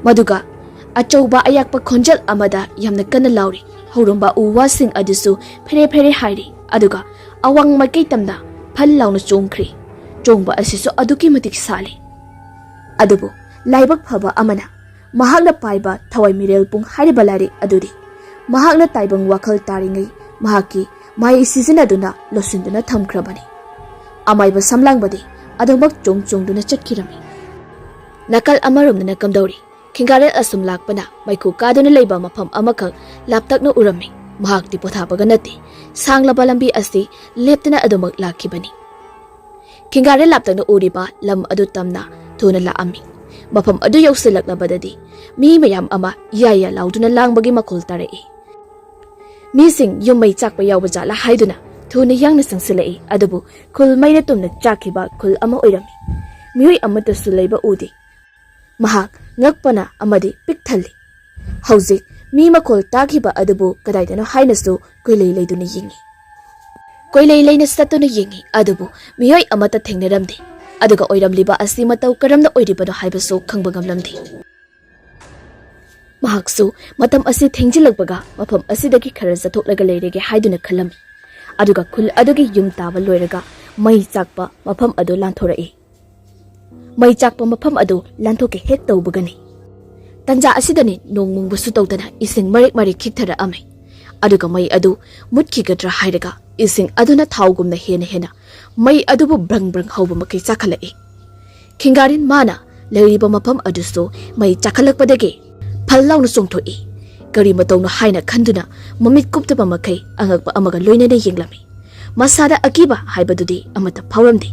ꯃꯗꯨꯒ ꯑꯆꯧꯕ ꯑꯌꯥꯛꯄ ꯈꯣꯟꯖꯦꯜ ꯑꯃꯗ ꯌꯥꯝꯅ ꯀꯟꯅ ꯂꯥꯎꯔꯤ꯫ ꯍꯧꯔꯝꯕ ꯎ ꯋꯥꯁꯤꯡ ꯑꯗꯨꯁꯨ ꯐꯦꯔꯦ ꯐꯦꯔꯦ ꯍꯥꯏꯔꯤ, ꯑꯗꯨꯒ ꯑꯋꯥꯡ ꯃꯥꯏꯀꯩ ꯇꯝꯅ ꯐꯜ ꯂꯥꯎꯅ ꯆꯣꯡꯈ꯭ꯔꯤ꯫ ꯆꯣꯡꯕ ꯑꯁꯤꯁꯨ ꯑꯗꯨꯛꯀꯤ ꯃꯇꯤꯛ ꯁꯥꯠꯂꯤ꯫ ꯑꯗꯨꯕꯨ ꯂꯥꯏꯕꯛ ꯐꯕ ꯑꯃꯅ ꯃꯍꯥꯛꯅ ꯄꯥꯏꯕ ꯊꯋꯥꯏ ꯃꯤꯔꯦꯜ ꯄꯨꯡ ꯍꯥꯏꯔꯤꯕ ꯂꯥꯏꯔꯤꯛ ꯑꯗꯨꯗꯤ ꯃꯍꯥꯛꯅ ꯇꯥꯏꯕꯪ ꯋꯥꯈꯜ ꯇꯥꯔꯤꯉꯩ ꯃꯍꯥꯛꯀꯤ ꯃꯍꯩ ꯁꯤꯖꯤꯟꯅꯗꯨꯅ ꯂꯣꯠꯁꯤꯟꯗꯨꯅ ꯊꯝꯈ꯭ꯔꯕꯅꯤ꯫ ꯑꯃꯥꯏꯕ ꯁꯝꯂꯥꯡꯕꯗꯤ ꯑꯗꯨꯃꯛ ꯆꯣꯡ ꯆꯣꯡꯗꯨꯅ ꯆꯠꯈꯤꯔꯝꯃꯤ꯫ ꯅꯥꯀꯜ ꯑꯃꯔꯣꯝꯗꯅ ꯀꯝꯗꯧꯔꯤ? ꯈꯤꯡꯒꯥꯔꯦꯜ ꯑꯁꯨꯝ ꯂꯥꯛꯄꯅ ꯃꯩꯈꯨ ꯀꯥꯗꯨꯅ ꯂꯩꯕ ꯃꯐꯝ ꯑꯃꯈꯛ ꯂꯥꯞꯇꯛꯅ ꯎꯔꯝꯃꯤ꯫ ꯃꯍꯥꯛꯇꯤ ꯄꯣꯊꯥꯕꯒ ꯅꯠꯇꯦ, ꯁꯥꯡꯂꯕ ꯂꯝꯕꯤ ꯑꯁꯤ ꯂꯦꯞꯇꯅ ꯑꯗꯨꯃꯛ ꯂꯥꯛꯈꯤꯕꯅꯤ꯫ ꯈꯤꯡꯒꯥꯔꯦꯜ ꯂꯥꯞꯇꯛꯅ ꯎꯔꯤꯕ ꯂꯝ ꯑꯗꯨ ꯇꯝꯅ ꯊꯨꯅ ꯂꯥꯛꯑꯝꯃꯤ꯫ ꯃꯐꯝ ꯑꯗꯨ ꯌꯧꯁꯤꯜꯂꯛꯂꯕꯗꯗꯤ ꯃꯤ ꯃꯌꯥꯝ ꯑꯃ ꯌꯥ ꯌꯥ ꯂꯥꯎꯗꯨꯅ ꯂꯥꯡꯕꯒꯤ ꯃꯈꯣꯜ ꯇꯥꯔꯛꯏ꯫ ꯃꯤꯁꯤꯡ ꯌꯨꯝ ꯃꯩ ꯆꯥꯛꯄ ꯌꯥꯎꯕ ꯖꯥꯠꯂꯥ ꯍꯥꯏꯗꯨꯅ ꯊꯨꯅ ꯌꯥꯡꯅ ꯆꯪꯁꯤꯜꯂꯛꯏ, ꯑꯗꯨꯕꯨ ꯈꯨꯜ ꯃꯩꯅ ꯇꯨꯝꯅ ꯆꯥꯛꯈꯤꯕ ꯈꯨꯜ ꯑꯃ ꯑꯣꯏꯔꯝꯃꯤ꯫ ꯃꯤꯑꯣꯏ ꯑꯃꯠꯇꯁꯨ ꯂꯩꯕ ꯎꯗꯦ꯫ ꯃꯍꯥꯛ ꯉꯛꯄꯅ ꯑꯃꯗꯤ ꯄꯤꯛ ꯊꯜꯂꯤ꯫ ꯍꯧꯖꯤꯛ ꯃꯤ ꯃꯈꯣꯜ ꯇꯥꯈꯤꯕ ꯑꯗꯨꯕꯨ ꯀꯗꯥꯏꯗꯅꯣ ꯍꯥꯏꯅꯁꯨ ꯀꯣꯏꯂꯩ ꯂꯩꯗꯨꯅ ꯌꯦꯡꯏ꯫ ꯀꯣꯏꯂꯩ ꯂꯩꯅ ꯆꯠꯇꯨꯅ ꯌꯦꯡꯏ, ꯑꯗꯨꯕꯨ ꯃꯤꯑꯣꯏ ꯑꯃꯠꯇ ꯊꯦꯡꯅꯔꯝꯗꯦ꯫ ꯑꯗꯨꯒ ꯑꯣꯏꯔꯝꯂꯤꯕ ꯑꯁꯤ ꯃꯇꯧ ꯀꯔꯝꯅ ꯑꯣꯏꯔꯤꯕꯅꯣ ꯍꯥꯏꯕꯁꯨ ꯈꯪꯕ ꯉꯝꯂꯝꯗꯦ꯫ ꯃꯍꯥꯛꯁꯨ ꯃꯇꯝ ꯑꯁꯤ ꯊꯦꯡꯖꯤꯜꯂꯛꯄꯒ ꯃꯐꯝ ꯑꯁꯤꯗꯒꯤ ꯈꯔ ꯆꯠꯊꯣꯛꯂꯒ ꯂꯩꯔꯒꯦ ꯍꯥꯏꯗꯨꯅ ꯈꯜꯂꯝꯃꯤ꯫ ꯑꯗꯨꯒ ꯈꯨꯜ ꯑꯗꯨꯒꯤ ꯌꯨꯝ ꯇꯥꯕ ꯂꯣꯏꯔꯒ ꯃꯩ ꯆꯥꯛꯄ ꯃꯐꯝ ꯑꯗꯨ ꯂꯥꯟꯊꯣꯔꯛꯏ꯫ ꯃꯩ ꯆꯥꯛꯄ ꯃꯐꯝ ꯑꯗꯨ ꯂꯥꯟꯊꯣꯛꯀꯦ ꯍꯦꯛ ꯇꯧꯕꯒꯅꯤ, ꯇꯟꯖꯥ ꯑꯁꯤꯗꯅꯤ ꯅꯣꯡ ꯃꯪꯕꯁꯨ ꯇꯧꯗꯅ ꯏꯁꯤꯡ ꯃꯔꯤꯛ ꯃꯔꯤꯛ ꯈꯤꯛꯊꯔꯛꯑꯝꯃꯤ꯫ ꯑꯗꯨꯒ ꯃꯩ ꯑꯗꯨ ꯃꯨꯠꯈꯤꯒꯗ꯭ꯔꯥ ꯍꯥꯏꯔꯒ ꯏꯁꯤꯡ ꯑꯗꯨꯅ ꯊꯥꯎꯒꯨꯝꯅ ꯍꯦꯟꯅ ꯍꯦꯟꯅ ꯃꯩ ꯑꯗꯨꯕꯨ ꯕ꯭ꯔꯪ ꯕ꯭ꯔꯪ ꯍꯧꯕ ꯃꯈꯩ ꯆꯥꯈꯠꯂꯛꯏ꯫ ꯈꯤꯡꯒꯥꯔꯤꯟ ꯃꯥꯅ ꯂꯩꯔꯤꯕ ꯃꯐꯝ ꯑꯗꯨꯁꯨ ꯃꯩ ꯆꯥꯈꯠꯂꯛꯄꯗꯒꯤ ꯐꯜ ꯂꯥꯎꯅ ꯆꯣꯡꯊꯣꯛꯏ꯫ ꯀꯔꯤ ꯃꯇꯧꯅꯣ ꯍꯥꯏꯅ ꯈꯟꯗꯨꯅ ꯃꯃꯤꯠ ꯀꯨꯞꯇꯕ ꯃꯈꯩ ꯑꯉꯛꯄ ꯑꯃꯒ ꯂꯣꯏꯅꯅ ꯌꯦꯡꯂꯝꯃꯤ꯫ ꯃꯁꯥꯗ ꯑꯀꯤꯕ ꯍꯥꯏꯕꯗꯨꯗꯤ ꯑꯃꯠꯇ ꯐꯥꯎꯔꯝꯗꯦ꯫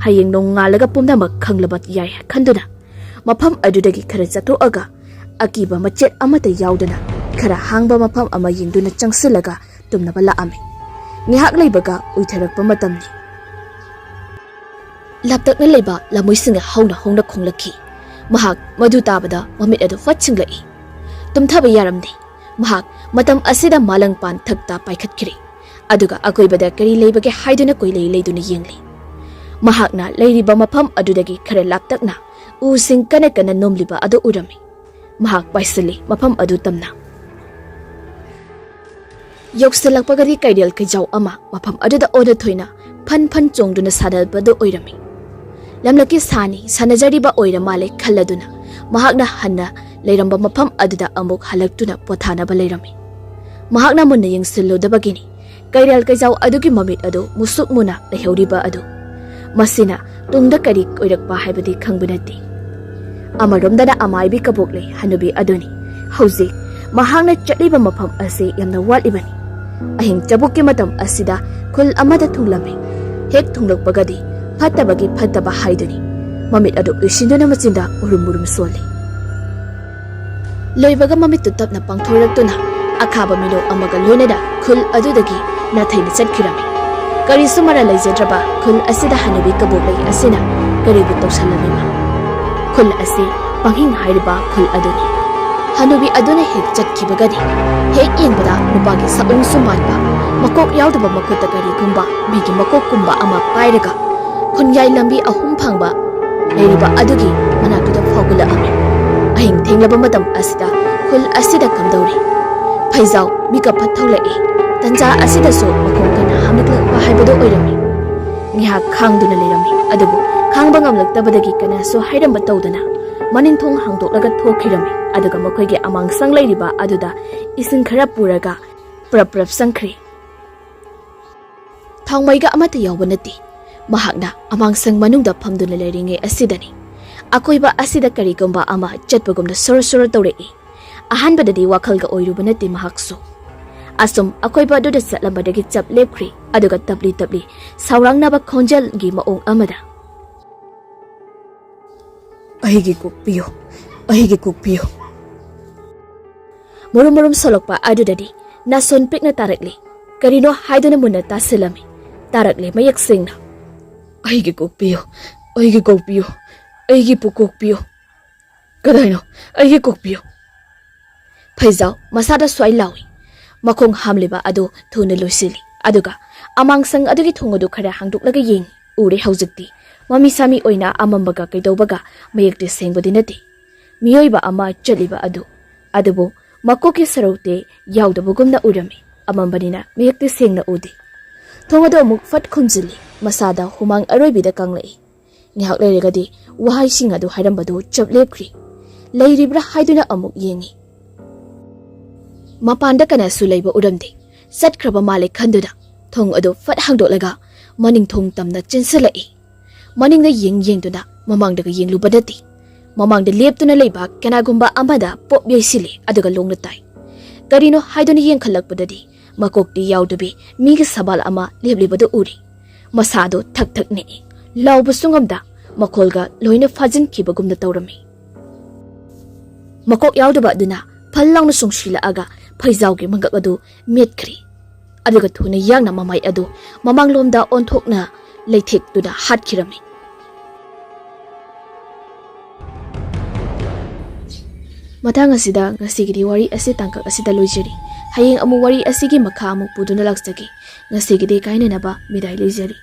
ꯍꯌꯦꯡ ꯅꯣꯡꯉꯥꯜꯂꯒ ꯄꯨꯝꯅꯃꯛ ꯈꯪꯂꯕ ꯌꯥꯏ ꯈꯟꯗꯨꯅ ꯃꯐꯝ ꯑꯗꯨꯗꯒꯤ ꯈꯔ ꯆꯠꯊꯣꯛꯑꯒ ꯑꯀꯤꯕ ꯃꯆꯦꯠ ꯑꯃꯠꯇ ꯌꯥꯎꯗꯅ ꯈꯔ ꯍꯥꯡꯕ ꯃꯐꯝ ꯑꯃ ꯌꯦꯡꯗꯨꯅ ꯆꯪꯁꯤꯜꯂꯒ ꯇꯨꯝꯅꯕ ꯂꯥꯛꯑꯝꯃꯤ꯫ ꯉꯥꯏꯍꯥꯛ ꯂꯩꯕꯒ ꯎꯏꯊꯔꯛꯄ ꯃꯇꯝꯅꯤ꯫ ꯂꯥꯞꯇꯛꯅ ꯂꯩꯕ ꯂꯝꯃꯣꯏꯁꯤꯡꯅ ꯍꯧꯅ ꯍꯧꯅ ꯈꯣꯡꯂꯛꯈꯤ꯫ ꯃꯍꯥꯛ ꯃꯗꯨ ꯇꯥꯕꯗ ꯃꯃꯤꯠ ꯑꯗꯨ ꯐꯠ ꯁꯤꯡꯂꯛꯏ꯫ ꯇꯨꯝꯊꯕ ꯌꯥꯔꯝꯗꯦ꯫ ꯃꯍꯥꯛ ꯃꯇꯝ ꯑꯁꯤꯗ ꯃꯥꯂꯪ ꯄꯥꯟ ꯊꯛꯇ ꯄꯥꯏꯈꯠꯈ꯭ꯔꯦ꯫ ꯑꯗꯨꯒ ꯑꯀꯣꯏꯕꯗ ꯀꯔꯤ ꯂꯩꯕꯒꯦ ꯍꯥꯏꯗꯨꯅ ꯀꯣꯏꯂꯩ ꯂꯩꯗꯨꯅ ꯌꯦꯡꯂꯤ꯫ ꯃꯍꯥꯛꯅ ꯂꯩꯔꯤꯕ ꯃꯐꯝ ꯑꯗꯨꯗꯒꯤ ꯈꯔ ꯂꯥꯞꯇꯛꯅ ꯎꯁꯤꯡ ꯀꯟꯅ ꯀꯟꯅ ꯅꯣꯝꯂꯤꯕ ꯑꯗꯨ ꯎꯔꯝꯃꯤ꯫ ꯃꯍꯥꯛ ꯄꯥꯏꯁꯤꯜꯂꯤ ꯃꯐꯝ ꯑꯗꯨ ꯇꯝꯅ꯫ ꯌꯧꯁꯤꯜꯂꯛꯄꯒꯗꯤ ꯀꯩꯔꯦꯜ ꯀꯩꯖꯥꯎ ꯑꯃ ꯃꯐꯝ ꯑꯗꯨꯗ ꯑꯣꯟꯅ ꯊꯣꯏꯅ ꯐꯟ ꯐꯟ ꯆꯣꯡꯗꯨꯅ ꯁꯥꯟꯅꯕꯗꯨ ꯑꯣꯏꯔꯝꯃꯤ꯫ ꯂꯝꯂꯛꯀꯤ ꯁꯥꯅꯤ ꯁꯥꯟꯅꯖꯔꯤꯕ ꯑꯣꯏꯔ ꯃꯥꯜꯂꯦ ꯈꯜꯂꯗꯨꯅ ꯃꯍꯥꯛꯅ ꯍꯟꯅ ꯂꯩꯔꯝꯕ ꯃꯐꯝ ꯑꯗꯨꯗ ꯑꯃꯨꯛ ꯍꯜꯂꯛꯇꯨꯅ ꯄꯣꯊꯥꯅꯕ ꯂꯩꯔꯝꯃꯤ꯫ ꯃꯍꯥꯛꯅ ꯃꯨꯟꯅ ꯌꯦꯡꯁꯤꯜꯂꯨꯗꯕꯒꯤꯅꯤ ꯀꯩꯔꯦꯜ ꯀꯩꯖꯥꯎ ꯑꯗꯨꯒꯤ ꯃꯃꯤꯠ ꯑꯗꯨ ꯃꯨꯁꯨꯛ ꯃꯨꯅ ꯂꯩꯍꯧꯔꯤꯕ ꯑꯗꯨ꯫ ꯃꯁꯤꯅ ꯇꯨꯡꯗ ꯀꯔꯤ ꯑꯣꯏꯔꯛꯄ ꯍꯥꯏꯕꯗꯤ ꯈꯪꯕ ꯅꯠꯇꯦ꯫ ꯑꯃꯔꯣꯝꯗꯅ ꯑꯃꯥꯏꯕꯤ ꯀꯕꯣꯛꯂꯩ ꯍꯅꯨꯕꯤ ꯑꯗꯨꯅꯤ꯫ ꯍꯧꯖꯤꯛ ꯃꯍꯥꯛꯅ ꯆꯠꯂꯤꯕ ꯃꯐꯝ ꯑꯁꯤ ꯌꯥꯝꯅ ꯋꯥꯠꯂꯤꯕꯅꯤ꯫ ꯑꯍꯤꯡ ꯆꯕꯨꯛꯀꯤ ꯃꯇꯝ ꯑꯁꯤꯗ ꯈꯨꯜ ꯑꯃꯗ ꯊꯨꯡꯂꯝꯃꯤ꯫ ꯍꯦꯛ ꯊꯨꯡꯂꯛꯄꯒꯗꯤ ꯐꯠꯇꯕꯒꯤ ꯐꯠꯇꯕ ꯍꯥꯏꯗꯨꯅꯤ꯫ ꯃꯃꯤꯠ ꯑꯗꯨ ꯎꯏꯁꯤꯟꯗꯨꯅ ꯃꯆꯤꯟꯗ ꯎꯔꯨꯝ ꯎꯔꯨꯝ ꯁꯣꯜꯂꯤ꯫ ꯂꯣꯏꯕꯒ ꯃꯃꯤꯠꯇꯨ ꯇꯞꯅ ꯄꯥꯡꯊꯣꯔꯛꯇꯨꯅ ꯑꯈꯥꯕ ꯃꯤꯅꯧ ꯑꯃꯒ ꯂꯣꯏꯅꯅ ꯈꯨꯜ ꯑꯗꯨꯗꯒꯤ ꯅꯥꯊꯩꯅ ꯆꯠꯈꯤꯔꯝꯃꯤ꯫ ꯀꯔꯤꯁꯨ ꯃꯔꯥ ꯂꯩꯖꯗ꯭ꯔꯕ ꯈꯨꯜ ꯑꯁꯤꯗ ꯍꯅꯨꯕꯤ ꯀꯕꯣꯛꯂꯩ ꯑꯁꯤꯅ ꯀꯔꯤꯕꯨ ꯇꯧꯁꯜꯂꯝꯃꯤꯕ? ꯈꯨꯜ ꯑꯁꯤ ꯄꯪꯍꯤꯡ ꯍꯥꯏꯔꯤꯕ ꯈꯨꯜ ꯑꯗꯨꯅꯤ꯫ ꯍꯅꯨꯕꯤ ꯑꯗꯨꯅ ꯍꯦꯛ ꯆꯠꯈꯤꯕꯒꯗꯤ, ꯍꯦꯛ ꯌꯦꯡꯕꯗ ꯅꯨꯄꯥꯒꯤ ꯁꯛꯑꯣꯡꯁꯨ ꯃꯥꯟꯕ, ꯃꯀꯣꯛ ꯌꯥꯎꯗꯕ ꯃꯈꯨꯠꯇ ꯀꯔꯤꯒꯨꯝꯕ ꯃꯤꯒꯤ ꯃꯀꯣꯛꯀꯨꯝꯕ ꯑꯃ ꯄꯥꯏꯔꯒ ꯈꯨꯟꯌꯥꯏ ꯂꯝꯕꯤ ꯑꯍꯨꯝ ꯐꯥꯡꯕ ꯂꯩꯔꯤꯕ ꯑꯗꯨꯒꯤ ꯃꯅꯥꯛꯇꯨꯗ ꯐꯥꯎꯒꯠꯂꯛꯑꯝꯃꯤ꯫ ꯑꯍꯤꯡ ꯊꯦꯡꯂꯕ ꯃꯇꯝ ꯑꯁꯤꯗ ꯈꯨꯜ ꯑꯁꯤꯗ ꯀꯝꯗꯧꯔꯤ? ꯐꯩꯖꯥꯎ ꯃꯤꯀꯞ ꯐꯠ ꯊꯣꯛꯂꯛꯏ꯫ ꯇꯟꯖꯥ ꯑꯁꯤꯗꯁꯨ ꯃꯈꯣꯡ ꯀꯟꯅ ꯍꯥꯝꯂꯛꯂꯛꯄ ꯍꯥꯏꯕꯗꯨ ꯑꯣꯏꯔꯝꯃꯤ꯫ ꯉꯥꯏꯍꯥꯛ ꯈꯥꯡꯗꯨꯅ ꯂꯩꯔꯝꯃꯤ, ꯑꯗꯨꯕꯨ ꯈꯥꯡꯕ ꯉꯝꯂꯛꯇꯕꯗꯒꯤ ꯀꯅꯥꯁꯨ ꯍꯥꯏꯔꯝꯕ ꯇꯧꯗꯅ ꯃꯅꯤꯡ ꯊꯣꯡ ꯍꯥꯡꯗꯣꯛꯂꯒ ꯊꯣꯛꯈꯤꯔꯝꯃꯤ꯫ ꯑꯗꯨꯒ ꯃꯈꯣꯏꯒꯤ ꯑꯃꯥꯡꯁꯪ ꯂꯩꯔꯤꯕ ꯑꯗꯨꯗ ꯏꯁꯤꯡ ꯈꯔ ꯄꯨꯔꯒ ꯄ꯭ꯔꯞ ꯄ꯭ꯔꯞ ꯆꯪꯈ꯭ꯔꯦ꯫ ꯊꯥꯎꯃꯩꯒ ꯑꯃꯠꯇ ꯌꯥꯎꯕ ꯅꯠꯇꯦ꯫ ꯃꯍꯥꯛꯅ ꯑꯃꯥꯡꯁꯪ ꯃꯅꯨꯡꯗ ꯐꯝꯗꯨꯅ ꯂꯩꯔꯤꯉꯩ ꯑꯁꯤꯗꯅꯤ ꯑꯀꯣꯏꯕ ꯑꯁꯤꯗ ꯀꯔꯤꯒꯨꯝꯕ ꯑꯃ ꯆꯠꯄꯒꯨꯝꯅ ꯁꯣꯔꯣ ꯁꯣꯔꯣ ꯇꯧꯔꯛꯏ꯫ ꯑꯍꯥꯟꯕꯗꯗꯤ ꯋꯥꯈꯜꯒ ꯑꯣꯏꯔꯨꯕ ꯅꯠꯇꯦ ꯃꯍꯥꯛꯁꯨ꯫ ꯑꯁꯨꯝ ꯑꯀꯣꯏꯕ ꯑꯗꯨꯗ ꯆꯠꯂꯝꯕꯗꯒꯤ ꯆꯞ ꯂꯦꯞꯈ꯭ꯔꯦ, ꯑꯗꯨꯒ ꯇꯞꯂꯤ ꯇꯞꯂꯤ ꯁꯥꯎꯔꯥꯡꯅꯕ ꯈꯣꯟꯖꯦꯜꯒꯤ ꯃꯑꯣꯡ ꯑꯃꯗ, "ꯑꯩꯒꯤ ꯀꯣꯛꯄꯤꯌꯨ, ꯑꯩꯒꯤ ꯀꯣꯛꯄꯤꯌꯨ!" ꯃꯨꯔꯨꯝ ꯃꯨꯔꯨꯝ ꯁꯣꯜꯂꯛꯄ ꯑꯗꯨꯗꯗꯤ ꯅꯥꯁꯣꯟ ꯄꯤꯛꯅ ꯇꯥꯔꯛꯂꯤ꯫ ꯀꯔꯤꯅꯣ ꯍꯥꯏꯗꯨꯅ ꯃꯨꯟꯅ ꯇꯥꯁꯤꯜꯂꯝꯃꯤ꯫ ꯇꯥꯔꯛꯂꯦ ꯃꯌꯦꯛ ꯁꯦꯡꯅ, "ꯑꯩꯒꯤ ꯀꯣꯛꯄꯤꯌꯨ, ꯑꯩꯒꯤ ꯀꯣꯛꯄꯤꯌꯨ, ꯑꯩꯒꯤ ꯄꯨ ꯀꯣꯛꯄꯤꯌꯨ! ꯀꯗꯥꯏꯅꯣ? ꯑꯩꯒꯤ ꯀꯣꯛꯄꯤꯌꯨ!" ꯐꯩꯖꯥꯎ ꯃꯁꯥꯗ ꯁ꯭ꯋꯥꯏ ꯂꯥꯎꯏ꯫ ꯃꯈꯣꯡ ꯍꯥꯝꯂꯤꯕ ꯑꯗꯨ ꯊꯨꯅ ꯂꯣꯏꯁꯤꯜꯂꯤ, ꯑꯗꯨꯒ ꯑꯃꯥꯡꯁꯪ ꯑꯗꯨꯒꯤ ꯊꯣꯡ ꯑꯗꯨ ꯈꯔ ꯍꯥꯡꯗꯣꯛꯂꯒ ꯌꯦꯡꯏ꯫ ꯎꯔꯦ ꯍꯧꯖꯤꯛꯇꯤ꯫ ꯃꯃꯤ ꯁꯥꯃꯤ ꯑꯣꯏꯅ ꯑꯃꯝꯕꯒ ꯀꯩꯗꯧꯕꯒ ꯃꯌꯦꯛꯇꯤ ꯁꯦꯡꯕꯗꯤ ꯅꯠꯇꯦ꯫ ꯃꯤꯑꯣꯏꯕ ꯑꯃ ꯆꯠꯂꯤꯕ ꯑꯗꯨ, ꯑꯗꯨꯕꯨ ꯃꯀꯣꯛꯀꯤ ꯁꯔꯨꯛꯇꯤ ꯌꯥꯎꯗꯕꯒꯨꯝꯅ ꯎꯔꯝꯃꯤ꯫ ꯑꯃꯝꯕꯅꯤꯅ ꯃꯌꯦꯛꯇꯤ ꯁꯦꯡꯅ ꯎꯗꯦ꯫ ꯊꯣꯡ ꯑꯗꯨ ꯑꯃꯨꯛ ꯐꯠ ꯈꯨꯝꯖꯤꯜꯂꯤ꯫ ꯃꯁꯥꯗ ꯍꯨꯃꯥꯡ ꯑꯔꯣꯏꯕꯤꯗ ꯀꯪꯂꯛꯏ꯫ ꯉꯥꯏꯍꯥꯛ ꯂꯩꯔꯒꯗꯤ ꯋꯥꯍꯩꯁꯤꯡ ꯑꯗꯨ ꯍꯥꯏꯔꯝꯕꯗꯨ ꯆꯞ ꯂꯦꯞꯈ꯭ꯔꯤ꯫ ꯂꯩꯔꯤꯕ꯭ꯔꯥ ꯍꯥꯏꯗꯨꯅ ꯑꯃꯨꯛ ꯌꯦꯡꯉꯤ꯫ ꯃꯄꯥꯟꯗ ꯀꯅꯥꯁꯨ ꯂꯩꯕ ꯎꯔꯝꯗꯦ꯫ ꯆꯠꯈ꯭ꯔꯕ ꯃꯥꯜꯂꯦ ꯈꯟꯗꯨꯅ ꯊꯣꯡ ꯑꯗꯨ ꯐꯠ ꯍꯥꯡꯗꯣꯛꯂꯒ ꯃꯅꯤꯡ ꯊꯣꯡ ꯇꯝꯅ ꯆꯦꯟꯁꯤꯜꯂꯛꯏ꯫ ꯃꯅꯤꯡꯗ ꯌꯦꯡ ꯌꯦꯡꯗꯨꯅ ꯃꯃꯥꯡꯗꯒ ꯌꯦꯡꯂꯨꯕ ꯅꯠꯇꯦ꯫ ꯃꯃꯥꯡꯗ ꯂꯦꯞꯇꯨꯅ ꯂꯩꯕ ꯀꯅꯥꯒꯨꯝꯕ ꯑꯃꯗ ꯄꯣꯞ ꯌꯩꯁꯤꯜꯂꯤ, ꯑꯗꯨꯒ ꯂꯣꯡꯅ ꯇꯥꯏ꯫ ꯀꯔꯤꯅꯣ ꯍꯥꯏꯗꯨꯅ ꯌꯦꯡꯈꯠꯂꯛꯄꯗꯗꯤ ꯃꯀꯣꯛꯇꯤ ꯌꯥꯎꯗꯕꯤ ꯃꯤꯒꯤ ꯁꯕꯥꯜ ꯑꯃ ꯂꯦꯞꯂꯤꯕꯗꯨ ꯎꯔꯤ꯫ ꯃꯁꯥꯗꯨ ꯊꯛ ꯊꯛ ꯅꯤꯛꯏ꯫ ꯂꯥꯎꯕꯁꯨ ꯉꯝꯗ ꯃꯈꯣꯜꯒ ꯂꯣꯏꯅ ꯐꯥꯖꯤꯟꯈꯤꯕꯒꯨꯝꯅ ꯇꯧꯔꯝꯃꯤ꯫ ꯃꯀꯣꯛ ꯌꯥꯎꯗꯕ ꯑꯗꯨꯅ ꯐꯜ ꯂꯥꯎꯅ ꯆꯣꯡꯁꯤꯜꯂꯛꯑꯒ ꯐꯩꯖꯥꯎꯒꯤ ꯃꯉꯛ ꯑꯗꯨ ꯃꯦꯠꯈ꯭ꯔꯦ꯫ ꯑꯗꯨꯒ ꯊꯨꯅ ꯌꯥꯡꯅ ꯃꯃꯥꯏ ꯑꯗꯨ ꯃꯃꯥꯡꯂꯣꯝꯗ ꯑꯣꯟꯊꯣꯛꯅ ꯂꯩꯊꯦꯛꯇꯨꯅ ꯍꯥꯠꯈꯤꯔꯝꯃꯤ꯫ ꯃꯇꯥꯡ ꯑꯁꯤꯗ ꯉꯁꯤꯒꯤꯗꯤ ꯋꯥꯔꯤ ꯑꯁꯤ ꯇꯥꯡꯀꯛ ꯑꯁꯤꯗ ꯂꯣꯏꯖꯔꯤ꯫ ꯍꯌꯦꯡ ꯑꯃꯨꯛ ꯋꯥꯔꯤ ꯑꯁꯤꯒꯤ ꯃꯈꯥ ꯑꯃꯨꯛ ꯄꯨꯗꯨꯅ ꯂꯥꯛꯆꯒꯦ꯫ ꯉꯁꯤꯒꯤꯗꯤ ꯀꯥꯏꯅꯅꯕ ꯕꯤꯗꯥꯏ ꯂꯩꯖꯔꯤ꯫